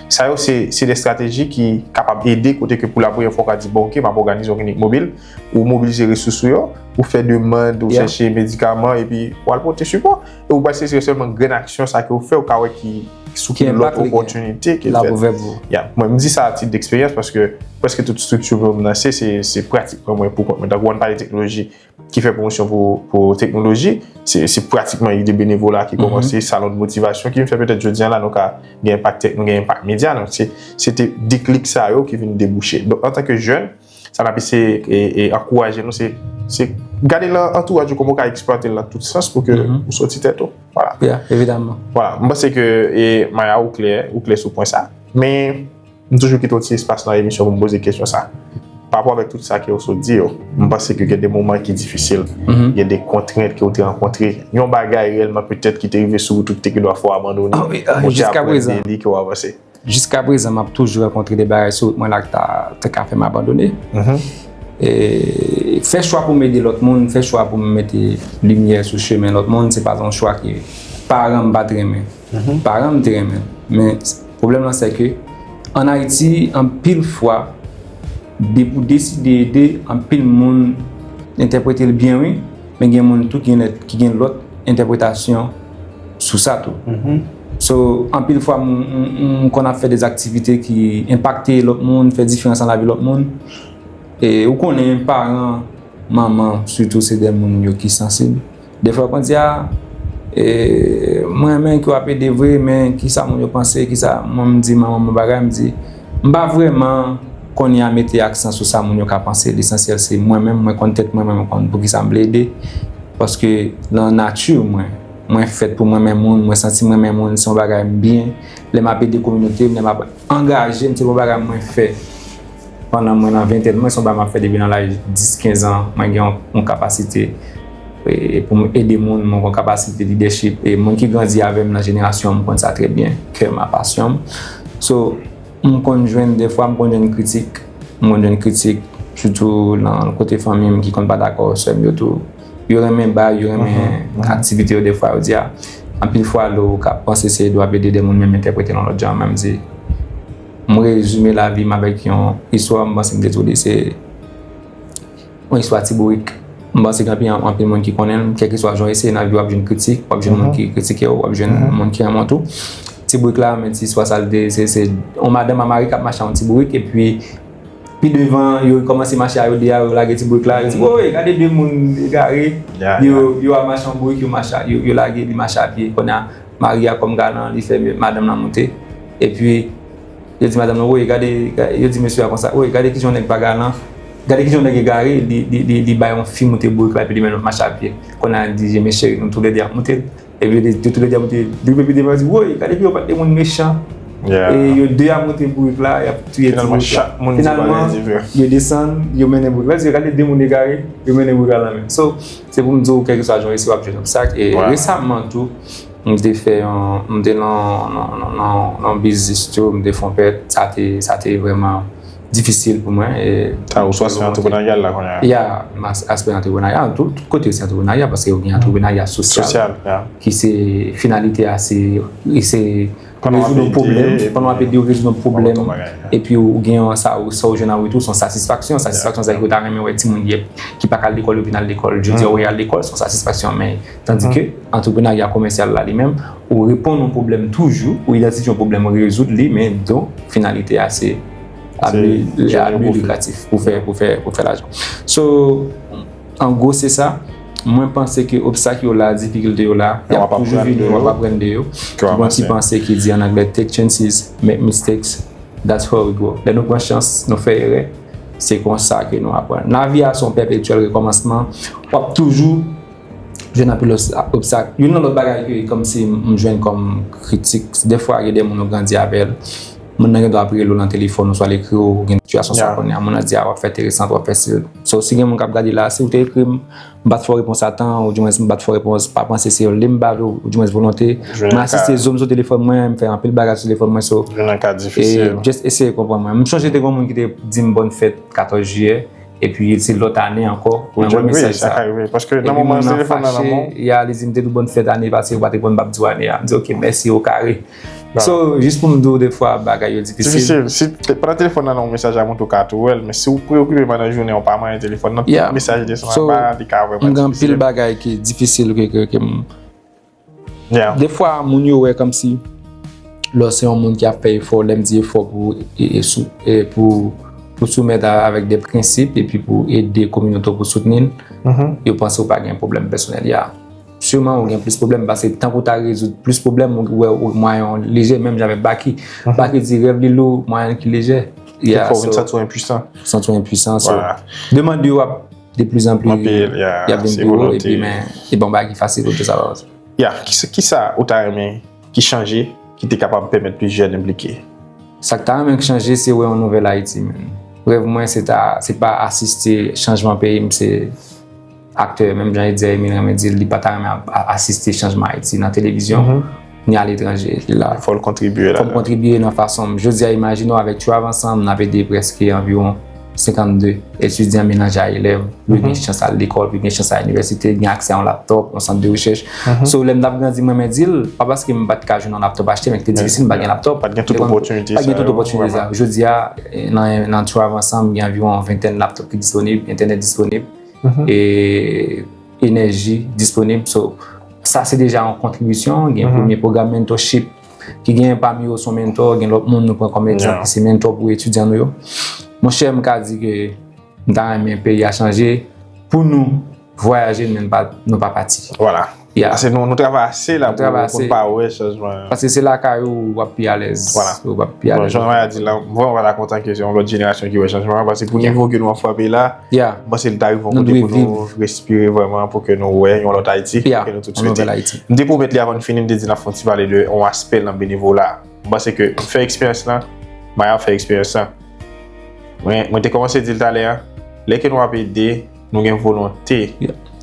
Sa yo, se, se de estrateji ki kapab ede kote ke pou la premyè fwa, w ka di, bon, ok, m ap òganize yon klinik mobil, ou mobilize resous ou yo, ou fè demann, ou chèche medikaman, epi w al pote sipò. E ou pral sezi sèlman grenn aksyon sa ke w fè, ou ka wè ki sou ki lòt opòtinite ke l fèt. Yeah. Mwen, m di sa a tit deksperyans paske prèske tout estrikti mwen m lanse, se, se pratikman mwen pou kont mwen. Tankou w pale teknoloji, ki fè pwomosyon pou, pou teknoloji. Se, se pratikman ide benevola ki kòmanse, salon de motivasyon, ki vin fè petèt jodi an la nou ka gen enpak tèk, nou gen enpak medya. Donk, se, se te deklik sa yo ki vin debouche. Donk, antanke jèn, sa n ap eseye e, e ankouraje nou, se, se gade nan antouraj ou kòman ou ka eksplwate l nan tout sans pou ke ou soti tèt ou. Vwala. Yeah, evidaman. Vwala. M panse ke e, Maya, ou klè, ou klè sou pwen sa. Men, M toujou kite yon ti espas nan emisyon pou m poze kesyon sa. Pa rapò avèk tout sa ke w sot di yo, m panse ke gen de moman ki difisil. Gen de kontrent ke w te rankontre. Yon bagay reyèlman petèt ki te rive sou wout ou ki te gen dwa fè w abandone. Ah wi, ah, ou te aprann de li ke w avanse. Jiska prezan, m ap toujou rankontre de bagay sou wout mwen la ki ta, ta ka fè m abandone. E, fè chwa pou m ede lòt moun, fè chwa pou m mete limyè sou chemen lòt moun, se pa t yon chwa ke paran m pa t renmen. Paran m te renmen l. Men pwoblèm lan se ke ann Ayiti, anpil fwa, depi w deside ede, anpil moun entèprete l byen, wi, men gen moun tou ki gen, ki gen lòt entèpretasyon sou sa tou. So, anpil fwa, m, m, m konn ap fè de aktivite ki enpakte lòt moun, fè diferans nan lavi lòt moun. E ou konnen, paran, manman, sitou, se de moun yo ki sansib. Defwa, yo konn di, a, e, mwen renmen ke w ap ede vre, men kisa moun yo panse, kisa, mwen, m di manman m yon bagay, m di, m pa vrèman konnen a mete aksan sou sa moun yo ka panse. Lesansyèl, se mwen menm, mwen konn tèt mwen, mwen konn poukisa m vle ede. Paske nan nati mwen, mwen fèt pou m renmen moun, mwen santi m renmen moun, se yon bagay m byen. Lè m ap ede kominote m, lè m ap angaje m, se yon bagay mwen fè pandan mwen nan ventèn mwen, se yon bagay m ap fè depi nan laj dis, kenz an, mwen gen yon, yon kapasite, e, pou m ede moun, mwen gen yon kapasite leadership, e moun ki grandi avè m nan jenerasyon an, m konn sa trè byen, kè m a pasyon m. So, m konn jwenn, defwa, m konn jwenn kritik, m konn jwenn kritik, sitou nan kote fanmi m ki konn pa dakò, sè m yo tou. Yo renmen bay, yo renmen aktivite yo, defwa, yo di a. Anpil fwa, lè w ka panse se ede w ap ede de moun, men m entèprete l yon lòt jan, men m di, m rezime lavi m avèk yon istwa, m panse m te tou li, se yon istwa ti bourik. M panse gen anpil, anpil moun ki konnen l, kèlkeswa jan w eseye nan vi, w ap jwenn kritik, w ap jwenn moun ki kritike w, w ap jwenn moun ki renmen w tou. Ti bourik la, men ti istwa sa l te, se, se yon madanm a mari k ap mache ak yon ti bourik, epi pi devan, yo kòmanse mache a yo de a, yo lage ti bourik la, yo di, woy, gade de moun egare, yo, yo ap mache an bourik, yo mache, yo, yo lage, li mache a pye. Kounye a, mari a kòm galan, li fè madanm nan monte. Epi, yo di madanm nan, woy, gade, yo di mesye a konsa, woy, gade kijan yon nèg pa galan, gade kijan yon nèg egare, li, li, li, li bay yon fi moute bourik la, epi li menm l ap mache a pye. Kounye a, li di, men cheri, nou toulède ap moute. Epi yo te, yo toulède ap monte, li rive pi devan, yo di, woy, gade pi yo pa t de moun mechan. E yo de a monte bourik la, y ap touye ti bourik la. Finalman, chak moun di bagay diferan. Finalman, yo desann, yo mennen bourik la. Yo di, gade de moun egare, yo mennen bourik la nan men. So, se pou m di w, kèlkeswa jan w eseye, w ap jwenn obstak. E resaman tou, m te fè yon, m te nan, nan, nan, nan, nan biznis tou, m te fè yon pèt, sa te, sa te vrèman difisil pou mwen. E, sa, ou sou aspè antreprenaryal la kounye a? Ya, m as-, aspè antreprenaryal, tout, tout kote se antreprenaryal, paske ou gen antreprenaryal sosyal, ki se, finalite a, se, se rezoud yon pwoblèm, pandan w ap ede yo rezoud yon pwoblèm, epi ou gen yon sa, ou, sa ou jwenn an retou, se yon satisfaksyon, satisfaksyon, sa ke ou ta renmen wè timoun ki, ki pa ka al lekòl, yo vin al lekòl, jodi a, ou al lekòl, se yon satisfaksyon, men, tandike, antreprenaryal komèsyal la, li menm, ou reponn yon pwoblèm toujou, ou idantifye yon pwoblèm, ou rezoud li, men, donk, finalite a, se a bi, a bi likratif pou fè, pou fè, pou fè lajan. So, an gwo, se sa. Mwen panse ke obstak yo la, difikilte yo la, y ap toujou vini, w ap aprann de yo. Gen yon ti panse ki di an anglè, take chances, make mistakes, that's how we grow. Lè nou pran chans, nou fè erè, se konsa ke nou aprann. Lavi a se yon pèpetyèl rekòmansman. W ap toujou jwenn anpil obs- obstak. Youn nan lòt bagay ke kòmsi m jwenn kòm kritik, dèfwa gen de moun ou grandi avè l, moun nan gen dwa ap rele w nan telefòn oswa l ekri w, gen sitiyasyon sa konnen a, moun nan di a w ap fè enteresan, w ap fè si. So, si gen moun k ap gade la, si w te ekri m, m pa t fè w repons a tan, oudimwens m pa t fè w repons, pa panse se li m pa vle, oudimwens volonte. Mwen asiste zo m sou telefòn mwen, m fè anpil bagay sou telefòn mwen, so, just eseye konprann mwen. M chonje te gen yon moun ki te di m bòn fèt katòz jiyè, epi se lòt ane ankò, mwen wè mesaj sa. Paske nan moman telefòn nan nan men w, ya, li di m te di w bòn fèt ane pase, ou pa te konn, m p ap di w ane a. M di, "Ok, mèsi, o kare." So, jis pou m di w, defwa, bagay yo difisil. Difisil. Si te- pandan telefòn nan nan yon mesaj a montre w ka tou wè l, men si w preokipe pandan jounen, w pa manyen telefòn nan, tout mesaj desann anba, li ka vrèman difisil. M gen anpil bagay ki difisil ke, ke, ke m Defwa, moun yo wè kòmsi lè w se yon moun ki ap fè efò, lè m di efò pou, e, e, sou, e, pou, pou soumèt a- avèk de prensip epi pou ede kominote w pou soutni l, yo panse w pa gen pwoblèm pèsonèl. Ya. Siman, ou gen plis pwoblèm, paske tankou w ta rezoud plis pwoblèm, ou wè ou mwayen w lejè, menm jan avèk Baky. Baky di rèv li lou, mwayen ki lejè. Ya, so, ou vin santi w enpwisan. Santi w enpwisan, so, demann yo ap de plizanpli, y ap vin pi wo, epi, men, e bon bagay ki fasil pou te sa pa fasil. Ya, kisa, kisa ou ta renmen ki chanje, ki te kapab pèmèt plis jèn enplike? Sa k ta renmen k chanje, se wè yon nouvèl Ayiti, menm. Rèv mwen, se ta, se pa asiste chanjman peyi m, se aktè, menm jan Eddie Hermine renmen di l, li pa ta renmen a- a- asiste chanjman Ayiti nan televizyon, ni aletranje, li la. Fò l kontribye la. Fò m kontribye nan fason m. Jodi a, imajine w, avèk Thrive Ansanm, n ap ede prèske anviwon senkannde etidyan, melanje a elèv, pou yo gen chans al lekòl, pou yo gen chans al inivèsite, gen aksè a yon laptòp, yon sant de rechèch. So, lè m t ap grandi, mwen, mwen di l, pa paske m pa t ka jwenn yon laptòp achte, men ki te difisil, m pa t gen laptòp. Pa t gen tout opòtinite sa yo, vrèman. Jodi a, nan, nan Thrive Ansanm, gen anviwon yon ventèn laptòp ki disponib, entènèt disponib, e enèji disponib. So, sa se deja yon kontribisyon. Gen premye pwogram mentorship ki gen pami yo se yon mentor, gen lòt moun nou pran kòm egzanp ki se mentor pou etidyan nou yo. Monchè, m ka di ke m ta renmen peyi a chanje pou nou vwayaje, men nou pa, nou pa pati. Vwala. Ya. Paske nou, nou travay ase la pou, pou n pa wè chanjman. Paske se lakay ou w ap pi alèz. Vwala. Ou w ap pi alèz. Bon, jan Maya di la, m vrèman pa ta kontan ke se yon lòt jenerasyon ki wè chanjman an, paske pou nivo ke nou ap frape la, m panse li ta rive yon kote pou nou respire vrèman, pou ke nou wè yon lòt Ayiti, pou ke nou tout swete. M te pwomèt li avan n fini, m te di n ap fè yon ti pale de yon aspè nan benevola. M panse ke m fè eksperyans lan, Maya fè eksperyans lan. Mwen, mwen te kòmanse di l talè a, lè ke nou ap ede, nou gen volonte,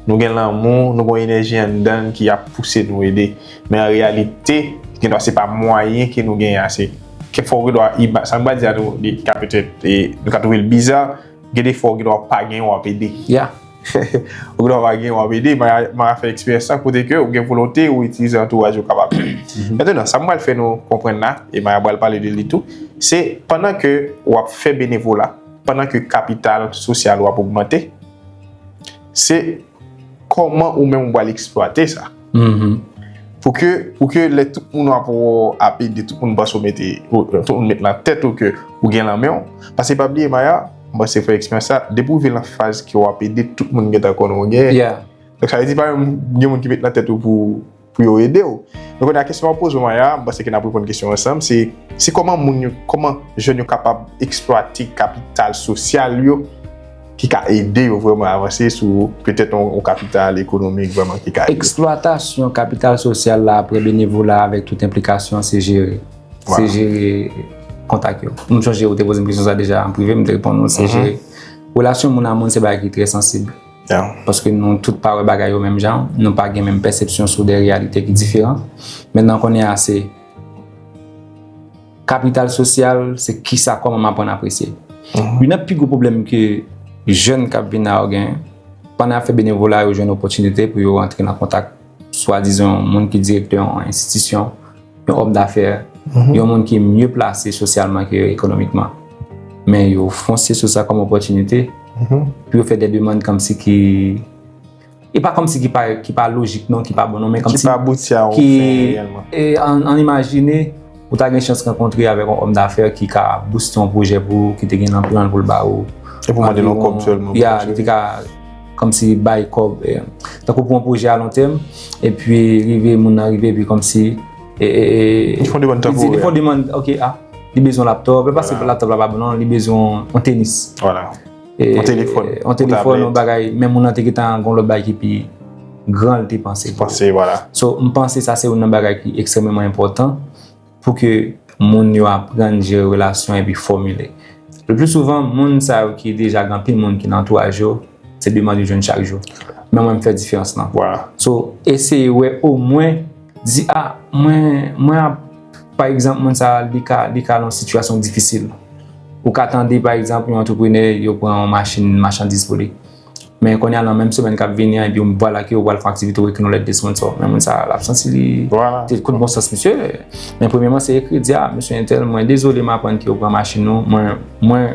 nou gen lanmou, nou gen yon enèji anndan n ki ap pouse nou ede. Men an reyalite, gendwa se pa mwayen ke nou genyen ase. Kèk fwa, ou gendwa, sa m pral di a nou, li ka petèt, e, nou ka twouve l biza, gen de fwa, ou gendwa pa gen, w ap ede. Ou gendwa pa gen, w ap ede, men, men w ap fè eksperyans sa kote ke ou gen volonte, ou itilize antouraj ou kapab. Mentnan, sa m pral fè nou konprann la, e Maya pral pale de li tou, se pandan ke w ap fè benevola, pandan ke kapital sosyal ou ap ogmante, se kòman ou menm ou pral eksplwate sa. Pou ke, pou ke lè tout moun ap, ap ede, tout moun panse w mete, tout moun met nan tèt ou ke ou gen lan men w. Paske pa bliye, Maya, m panse fè eksperyans sa, depi w rive lan faz ke w ap ede, tout moun gentan konnen w gen. Donk, sa vle di, pa menm gen moun ki met nan tèt ou pou, pou yo ede w. Donk, kounye a, kesyon m ap poze w, Maya, m panse ke n ap reponn kesyon ansanm, se, se kòman moun yo, kòman jèn yo kapab eksplwate kapital sosyal yo ki ka ede yo vrèman avanse sou petèt yon, yon kapital ekonomik vrèman ki ka ede. Eksplwatasyon kapital sosyal la, apre benevola, avèk tout enplikasyon, se jere. Se jere kontak yo. M sonje ou te poze m kesyon sa deja an prive, m te reponn ou, se jere. Relasyon moun a moun, se bagay ki trè sansib. Paske nou tout pa wè bagay yo menm jan, nou pa gen menm pèsepsyon sou de reyalite ki diferan. Mentnan, kounye a, se kapital sosyal, se kisa, kòman m aprann apresye. Youn nan pi gwo pwoblèm ke jèn k ap vin la yo gen, pandan y ap fè benevola, yo jwenn opòtinite pou yo rantre nan kontak swadizan yon moun ki direktè yon enstitisyon, yon òm dafè, yon moun ki mye plase sosyalman ke yo ekonomikman. Men yo fonse sou sa kòm opòtinite pou yo fè de demann kòmsi ki, e pa kòmsi ki pa, ki pa lojik non, ki pa bon non, men kòmsi ki pa abouti a yon fen reyèlman. E, ann, ann imajine, ou ta gen chans rankontre avèk yon òm dafè ki ka booste yon pwojè pou ou, ki te gen anpil anpil pou l ba ou. Epi w mande l yon kòb sèlman pou kontinye. Ya, li te ka kòmsi bay kòb, e, tankou pou yon pwojè a lon tèm, epi rive, moun nan rive, epi kòmsi, e, e, e, li fè yon demann tanporè. Li fè yon demann, ok, a, li bezwen laptòp, e pa se laptòp la pa bon non, li bezwen yon tenis. Vwala. Yon telefòn. Yon telefòn, yon bagay, men moun nan te gentan gen lòt bagay ki pi gran l te panse pou yo. Panse, vwala. So, m panse sa se youn nan bagay ki ekstrèmeman enpòtan pou ke moun yo aprann jere relasyon epi fòmile. Le pli souvan, moun sa yo ki deja gen anpil moun ki nan antouraj yo, se demann yo jwenn chak jou. Men mwen, m fè diferans lan. Vwala. So, eseye wè omwen, di, a, mwen, mwen ap, pa egzanp, moun sa a, li ka, li ka nan yon sitiyasyon difisil. Ou ka tande, pa egzanp, yon antreprenè, yo pran yon machin machandiz pou li. Men kounye a, nan menm semèn k ap vini an, epi vwala ke yo pral fè yon aktivite, ou ekri yon lèt de sponsò. Men moun sa a, l ap santi li Vwala. te kout bon sans misye. Men premyèman, se ekri, di, a, mesye entèl, mwen dezole m aprann ke yo pran machin nou. Mwen, mwen,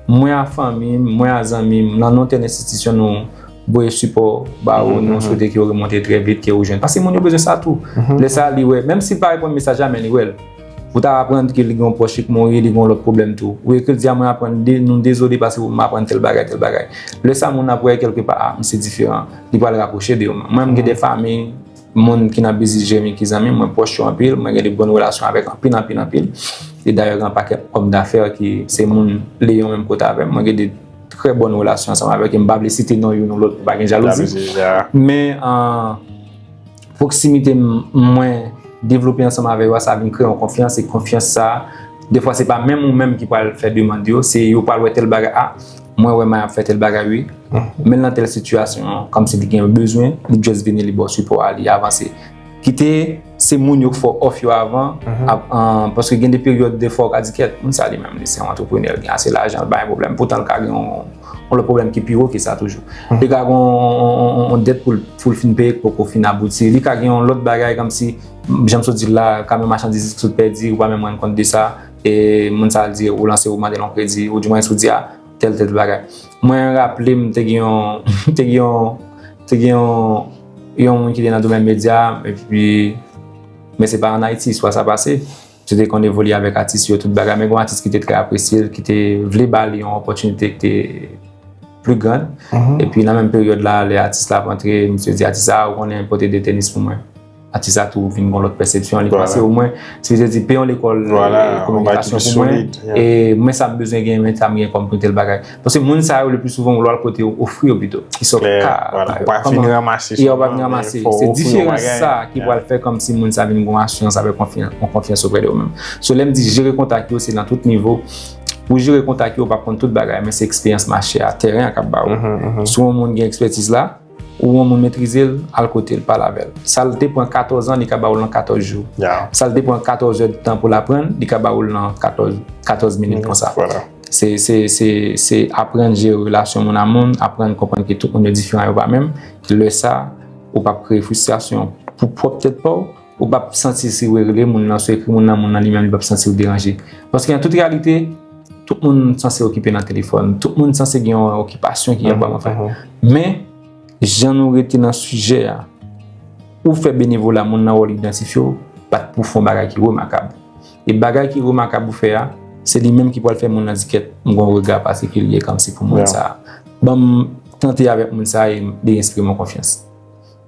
mwen a fanmi m, mwen a zanmi m, nan non tèl enstitisyon nou voye sipò ba ou, nou swete ke yo remonte trè vit, ke ou jwenn. Paske moun yo bezwen sa tou. Lè sa a, li wè, menm si l pa reponn mesaj la, men li wè l. Ou ta aprann ke li gen yon pwòch ki mouri, li gen yon lòt pwoblèm tou. Ou ekri l di a, mwen aprann de, nou dezole paske m aprann tèl bagay, tèl bagay. Lè sa a, moun nan ap wè kèlke pa, a, misye diferan. Li pral rapwoche de yo. Mwen, m gen de fanmi, moun ki nan biznis Jeremi ki zanmi m, mwen pwòch yo anpil, mwen gen de bòn relasyon avèk anpil, anpil, anpil. E dayè, gen yon pakèt òm dafè ki se moun Leyon menm kote avè m. Mwen gen de trè bòn relasyon ansanm avèk yo. M pa vle site non youn ou lòt pou pa gen jalouzi. Jalouzi, ya. Men, ah, pwoksimite m, mwen devlope ansanm avè yo a, sa vin kreye yon konfyans, e konfyans sa, defwa se pa menm ou menm ki pral fè demann yo, se yo pral wè tèl bagay, a, mwen wè Maya ap fè tèl bagay, wi. Men l nan tèl sitiyasyon, kòmsi li gen bezwen, li just vini, li ba w sipò a, li avanse. Kite se moun yo k fè w òf yo avan, ap, an, paske gen de peryòd, defwa, ou ka di, kèt, moun sa li menm, li se yon antreprenè, li gen ase lajan, li pa gen pwoblèm. Poutan, li ka gen yon, yon lòt pwoblèm ki pi wo ke sa toujou. Li ka gen yon, yon, yon, yon dèt pou l, pou l fin peye, k poko fin abouti. Li ka gen yon lòt bagay, kòmsi, jan m sot di l la, kamyon machandiz sot pèdi, ou pa menm rann kont de sa, e moun sa di, ou lanse, ou mande l yon kredi, ou di mwen, ou di, a, tèl, tèl bagay. Mwen raple m, te gen yon, te gen yon, te gen yon, yon moun ki te nan domèn medya, epi, men se pa an Ayiti, istwa sa pase. Se te konn evolye avèk atis yo, tout bagay, men gen yon atis ki te trè apresye l, ki te vle ba li yon opòtinite ki te pli grann. Epi nan menm peryòd la, lè atis la ap antre, misye di atis la, ou konnen, pote de tenis pou mwen. Atis la tou vin gen yon lòt pèsepsyon. Li panse omwen, se vle di, peye yon lekòl, Vwala, eh, kominikasyon pou mwen. E mwen sa m bezwen gen, men sa m gen kòm pou tèl bagay. Paske moun sa yo, le pli souvan, ou al kote yo, ofri yo pito. Ki sòt ka, pa vin ranmase. E yo pa vin ranmase. Se diferans sa ki pral fè kòmsi moun sa vin gen yon asirans avèk konfyans, yon konfyans oprè de ou menm. So, lè m di jere kontak yo, se nan tout nivo. Pou jere kontak yo, ou p ap konn tout bagay, men se eksperyans mache a, tèren an k ap ba ou. Si yon moun gen ekspètiz la, ou yon moun metrize l, al kote l, pale avè l. Sa l te pran katòz an, li ka ba ou l nan katòz jou. Sa l te pran katòz èdtan pou l aprann, li ka ba ou l nan katòz, katòz minit konsa. Se, se, se, se aprann jere relasyon moun a moun, aprann konprann ke tout moun yo diferan, yo pa menm. Lè sa, ou p ap kreye fristrasyon pou pwòp tèt pa w, ou p ap santi si w rele moun nan, si w ekri moun nan, moun nan li menm, li p ap santi w deranje. Paske an tout reyalite, tout moun sanse okipe nan telefòn, tout moun sanse gen yon okipasyon ki gen pral fè. Men, jan nou rete nan sijè a, ou fè benevola, moun nan wè w, li idantifye w, bat pou fè yon bagay ki remakab. E bagay ki remakab ou fè a, se li menm ki pral fè moun nan di kèt, m gen yon rega patikilye kòmsi pou moun sa a. Ban m tante avèk moun sa a e li enspire m yon konfyans.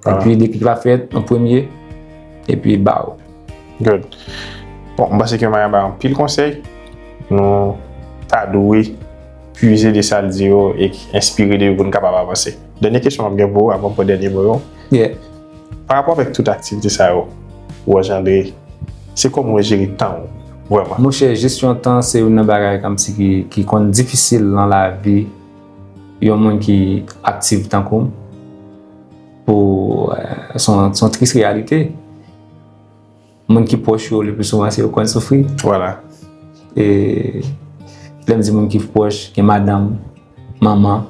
Epi deklik la fèt an premye, epi ba w. Good. Bon, m panse ke Maya bay anpil konsèy. Nou ta dwe pwize de sa l di yo e enspire de yo pou n kapab avanse. Dènye kesyon m ap gen pou ou avan m pran dènye mo yo. Yeah. Pa rapò avèk tout aktivite sa yo ou anjandre, se kòman w jere tan w vrèman? Monchè, jesyon tan se youn nan bagay kòmsi ki, ki konn difisil nan lavi yon moun ki aktif tankou m. Pou, eh, se yon, se yon tris reyalite. Moun ki pwòch yo, le pli souvan, se yo konn soufri. Vwala. E lè m di moun ki pwòch, gen madanm, manman,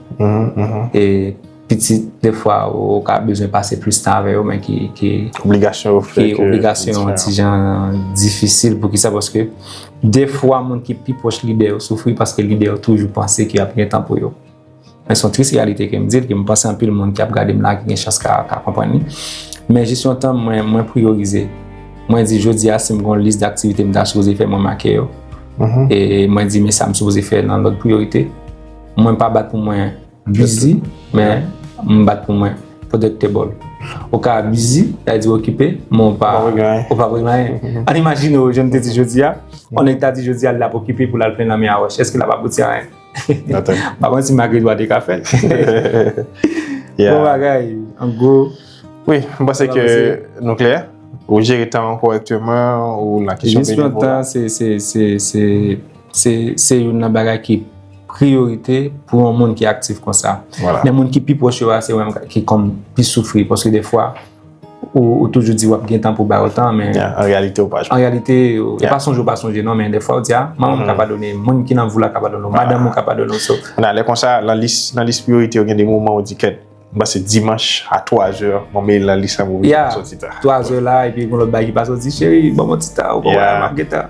e pitit, defwa, ou ka bezwen pase plis tan avè yo, men ki, ki obligasyon yo fè ki obligasyon yo ti jan difisil. Poukisa? Paske defwa, moun ki pi pwòch lidè yo soufri paske lidè yo toujou panse ke y ap gen tan pou yo. Men se yon tris reyalite ke m di l, ke m panse anpil moun ki ap gade m la, ki gen chans ka, ka konprann li. Men jesyon tan, mwen, mwen priyorize. Mwen di, jodi a, si m gen yon lis daktivite m ta sipoze fè, mwen make yo. E mwen di, men sa m sipoze fè nan lòd priyorite. Mwen pa bat pou mwen busy, men m bat pou mwen productable. Ou ka busy, sa vle di okipe, men ou pa, ou pa regle anyen. Ann imajine w, jan m te di jodi a, yon nèg ta di jodi a, l ap okipe pou l al plenn lanmè a wòch. Èske l ap abouti a anyen? M pa konn si malgre dwa te ka fèt. Bon bagay, an gwo, Wi, m panse ke nou klè. Ou jere tan an kòrèkteman, ou nan kesyon benivo la. Jesyon tan, se, se, se, se, se, se youn nan bagay ki priyorite pou yon moun ki aktif konsa. Vwala. Men moun ki pi pwòch yo a, se yo menm ki konn pi soufri, paske defwa, ou, ou toujou di w ap gen tan pou ba yo tan, men an reyalite, ou pa jwenn. An reyalite, e pa sonje ou pa sonje, non, men defwa ou di, a, manman m ka padone, moun ki nan vi w la ka padone w, madanm ou ka padone w, so. Nan lè konsa, nan lis, nan lis priyorite yo, gen de moman ou di, kèt, m panse dimanch a twa zè, mwen mete l nan lis la, m oblije soti ta. Twa zè la, epi gen lòt bagay ki pa soti, cheri, ban m yon ti ta, ou konprann, m ap gentan.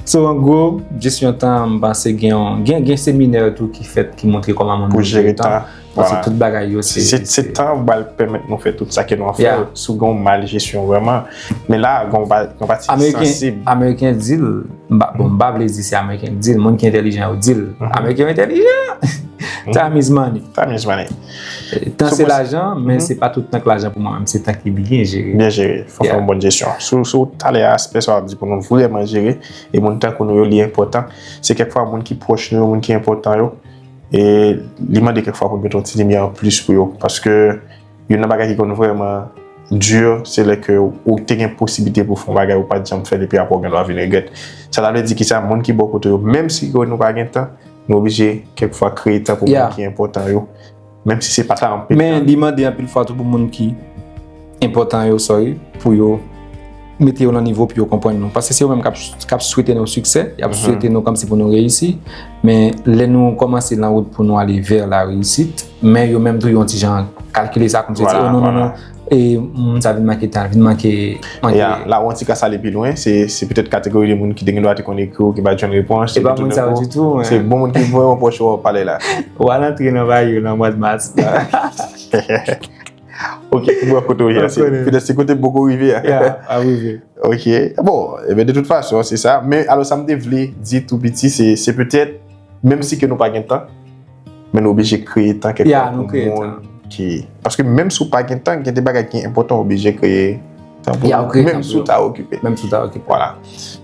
So, an gwo, jesyon tan, m panse gen, gen, gen seminè tou ki fèt, ki montre kòman moun pou jere tan. Paske tout bagay yo, se, se tan pral pèmèt nou fè tout sa ke nou ap fè, si w gen yon mal jesyon vrèman. Men la, gen yon pati sansib. Ameriken di l, m pa, bon, m pa vle di se Ameriken ki di l, moun ki entèlijan yo di l. Ameriken yo entèlijan! Time is money. Time is money. Tan se lajan, men se pa tout tan k lajan pou mwen menm, se tan ki byen jere. Byen jere, fòk fè yon bòn jesyon. Sou, sou talè a, aspè sa w ap di pou nou vrèman jere, e moun tankou nou yo, li enpòtan. Se kèkfwa moun ki pwòch nou yo, moun ki enpòtan yo, e li mande kèkfwa pou n mete yon ti limyè anplis pou yo. Paske youn nan bagay ki konn vrèman di, se lè ke ou te gen posiblite pou w fè yon bagay, ou pa t janm fè l, epi apre w gen dwa vin regrèt. Sa ta vle di kisa? Moun ki bò kote w yo, menm si ke nou pa gen tan, nou oblije kèkfwa kreye tan pou moun ki enpòtan yo, menm si se pa ta anpil tan. Men li mande anpil fwa tou pou moun ki enpòtan yo, sorry, pou yo mete yo nan nivo pou yo konprann nou. Paske se yo menm k ap, k ap swete nou siksè, y ap swete nou kòmsi pou nou reyisi. Men lè nou kòmanse nan wout pou nou ale vè la reyisit, men yo menm tou yo yon ti jan kalkile sa kòmsi yo di, oh, non, non, non, e moun sa vin manke tan, vin manke, manke. Ya, la, yon ti ka sale pi lwen, se, se petèt kategori de moun ki te gen dwa te konn ekri w, ki pa t jwenn repons, e pa moun sa yo ditou, se bon moun ki voye yon pwòch ou pale la. W al antre nan vay yo nan mwa mas la. Ok, m wè kote w ye a, se, petèt se kote m poko rive a. Ya, ap rive. Ok, bon, e ben, de tout fason, se sa. Men, alò, sa m te vle di tou piti, se, se petèt, menm si ke nou pa gen tan, men nou oblije kreye tan kèk tan pou moun ki, paske menm si w pa gen tan, gen de bagay ki enpòtan, w oblije kreye tan pou yo, menm si w ta okipe. Menm si w ta okipe. Vwala.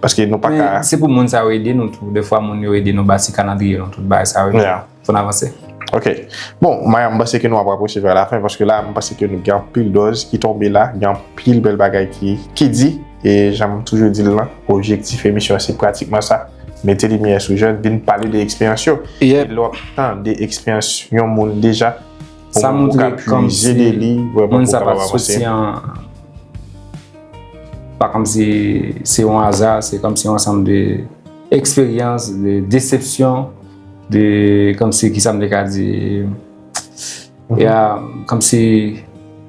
Paske nou pa ka. Men se pou moun sa yo ede nou tou. Defwa, moun yo ede nou, bati kalandriye nou, tout bagay sa yo. Fò n avanse. Ok. Bon, Maya, m panse ke nou ap rapwoche vè la fen, paske la, m panse ke nou gen anpil dòz ki tonbe la, gen anpil bèl bagay ki, ki di, e jan m toujou di l lan, objektif emisyon an, se pratikman sa. Mete limyè sou jèn, vin pale de eksperyans yo. E lè w ap tande eksperyans yon moun deja, ou menm ou ka pwize de li, vrèman, pou w kapab avanse. Sa montre kòmsi moun sa pa t soti an, pa kòmsi se yon aza, se kòmsi yon ansanm de eksperyans, de desepsyon, de, kòmsi, kisa m te ka di, ya, kòmsi,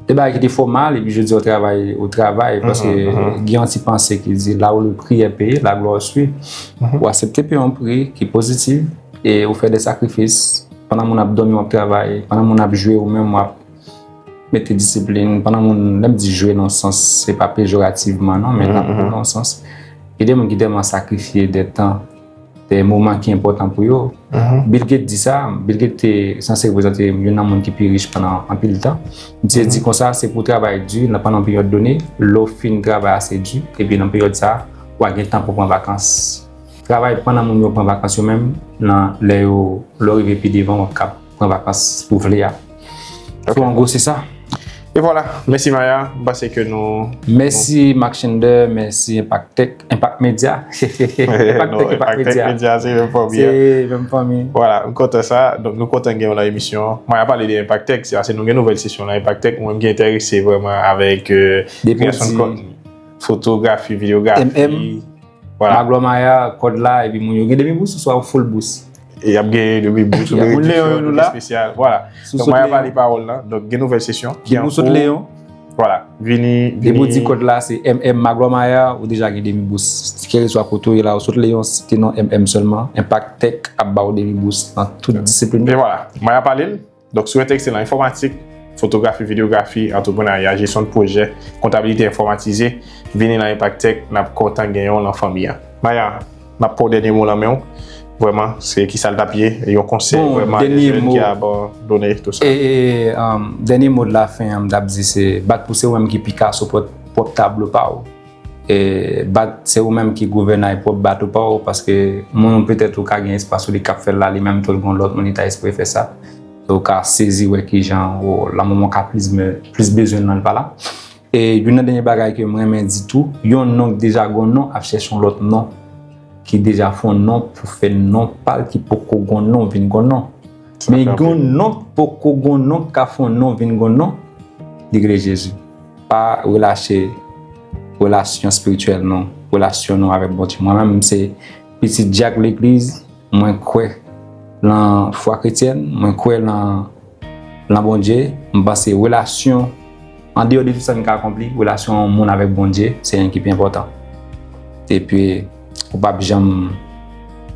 de bagay ki te fè w mal, epi jodi a w travay, w travay, paske gen yon ti panse ki di, là où le prix est payé, la gloire suit. Ou aksepte peye yon pri ki pozitif, e ou fè de sakrifis, pandan moun ap dòmi, w ap travay, pandan moun ap jwe, ou menm w ap mete disiplin, pandan moun, lè m di jwe nan sans, se pa pejorativman non, men nan, nan sans, gen de moun ki tèlman sakrifye de tan, de moman ki enpòtan pou yo. Bill Gates di sa, Bill Gates te sanse reprezante youn nan moun ki pi rich pandan anpil tan. Misye di konsa, se pou w travay di nan, pandan yon peryòd done, lè w fin travay ase di, epi nan peryòd sa, w a gen tan pou w pran vakans. Travay pandan moun yo pran vakans yo menm, nan lè yo, lè w rive pi devan, w ap ka pran vakans pou w vle a. So, an gwo, se sa. E vwala, mèsi Maya, m panse ke nou. Mèsi Marc Schender, mèsi Impact Tech, Impact Media. Impact Tech, Impact Media, se menm fanmi an. Se menm fanmi. Vwala, m kontan sa. Donk, nou kontan gen w nan emisyon. Maya pale de Impact Tech, se paske nou gen nouvèl sesyon nan Impact Tech. Mwen, m gen enterese vrèman avèk, euh, kreyasyon de kontni, fotografi, videyografi. M M. Vwala. Maglò Maya, kòd la, epi moun yo gen demi bous, oswa full bous. E y ap gen demi bous, ou gen rediksyon, tout espesyal. Vwala. Donk, Maya pale pawòl lan. Donk, gen nouvèl sesyon ki an kou. Vwala. Vini, vini. Depi w di kòd la, se M M Maglò Maya, ou deja gen demi bous. Kèlkeswa kote w ye la, ou sot Leyon, site non M M sèlman. Impact Tech ap ba w demi bous nan tout disiplin. E vwala. Maya pale l. Donk, si w enterese nan enfòmatik, fotografi, videyografi, antreprenarya, jesyon de pwojè, kontabilite enfòmatize, vini nan Impact Tech, n ap kontan gen w nan fanmi an. Maya, n ap pran dènye mo nan men w. Vrèman, se kisa l t ap ye, yon konsèy vrèman a de jèn ki abandone tout sa. E, e, um, dènye mo de la fen an, m t ap di se bat pou se ou menm ki pi ka sou pwòp, pwòp tablo pa w. E bat, se ou menm ki gouvènay pwòp bato pa w, paske moun petèt ou ka gen espas ou li k ap fè l la, li menm tou l gen lòt moun li ta espere fè sa. Ou ka sezi wè kijan, o, lanmò mwen ka plis, plis bezwen nan li pa la. E youn nan dènye bagay ke mwen renmen di tou, yon non ki deja gon non ap chèche yon lòt non ki deja fè yon non pou fè non pa l ki poko gon non vin gon non. Men gon non poko gon non ka fè yon non vin gon non, li rele Jezi. Pa relache relasyon espirityèl nou, relasyon nou avèk Bondye. Mwen menm, m se pitit dyak legliz, mwen kwè nan fwa kretyèn, mwen kwè nan, nan Bondye. M panse relasyon, andeyò de tout sa n ka akonpli, relasyon yon moun avèk Bondye, se yon ki pi enpòtan. Epi, ou p ap janm,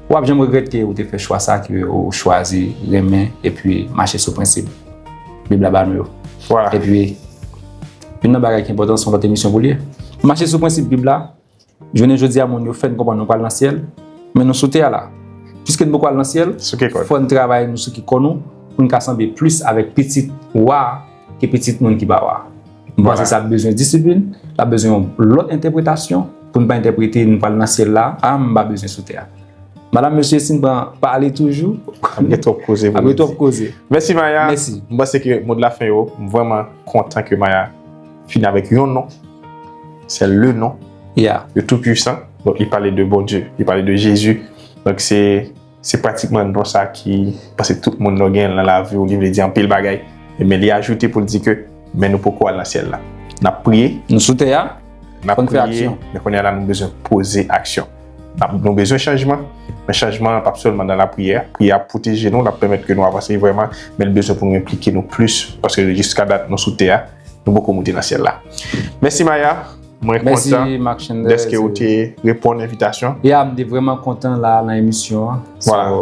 ou p ap janm regrèt ke ou te fè chwa sa, ke ou chwazi renmen, epi mache sou prensip Bib la ba nou yo. Epi, youn nan bagay ki enpòtan, se yon lòt emisyon pou li ye. Mache sou prensip Bib la, jounen jodi a, moun yo fè n konprann nou pral nan syèl, men nou sou tè a la. Piske n poko al nan syèl, fò n travay nou sou ki kò nou, pou n ka sanble plis avèk pitit wa a ke pitit moun ki pa wa a. M panse sa ap bezwen disiplin, l ap bezwen yon lòt entèpretasyon, pou n pa entèprete nou pral nan syèl la, a, m pa bezwen sou tè a. Madam, mesye, si n pran pale toujou, ap gen twòp koze pou nou di. Ap gen twòp koze. Mèsi, Maya. Mèsi. M panse ke mo de la fen yo, m vrèman kontan ke Maya fini avèk yon non. Se le non, le Tout-Puissant. Donk, li pale de Bondye, li pale de Jezi. Donk, se, se pratikman non sa ki, paske tout moun nan gen nan lavi w, li vle di anpil bagay. Men li ajoute pou l di ke, men nou poko al nan syèl la. N ap priye. Nou sou tè a, n ap priye, men kounye a la, nou bezwen poze aksyon. N ap, nou bezwen chanjman, men chanjman an p ap sèlman nan lapriyè. Priyè ap pwoteje nou, l ap pèmèt ke nou avanse vrèman, men l bezwen pou nou enplike nou plis, paske jiska dat nou sou tè a, nou poko moute nan syèl la. Mèsi, Maya. Mwen kontan dèske ou te reponn envitasyon. Ya, m te vrèman kontan la nan emisyon an. Vwala.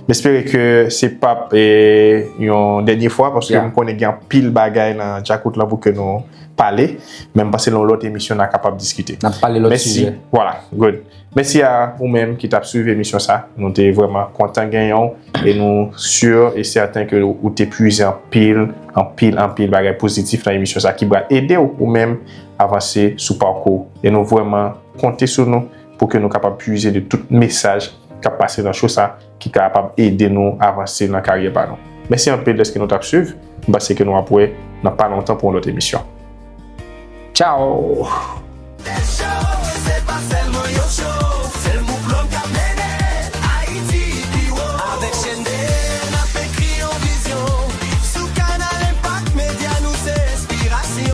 M espere ke se p ap, eh, yon dènye fwa, paske m konnen gen anpil bagay nan djakout lan pou ke nou pale, men m panse nan yon lòt emisyon n a kapab diskite. N ap pale lòt sijè. Vwala, good. Mèsi a ou menm ki t ap swiv emisyon sa. Nou te vrèman kontan genyen w e nou si e sèten ke ou te pwize anpil, anpil, anpil bagay pozitif nan emisyon sa ki pral ede w ou menm avanse sou pakou w. E nou vrèman konte sou nou pou ke nou kapab pwize de tout mesaj k ap pase nan show sa ki kapab ede nou avanse nan karyè pa nou. Mèsi anpil dèske nou t ap swiv. M panse ke nou ap wè nan pa lontan pou yon lòt emisyon. Tchao!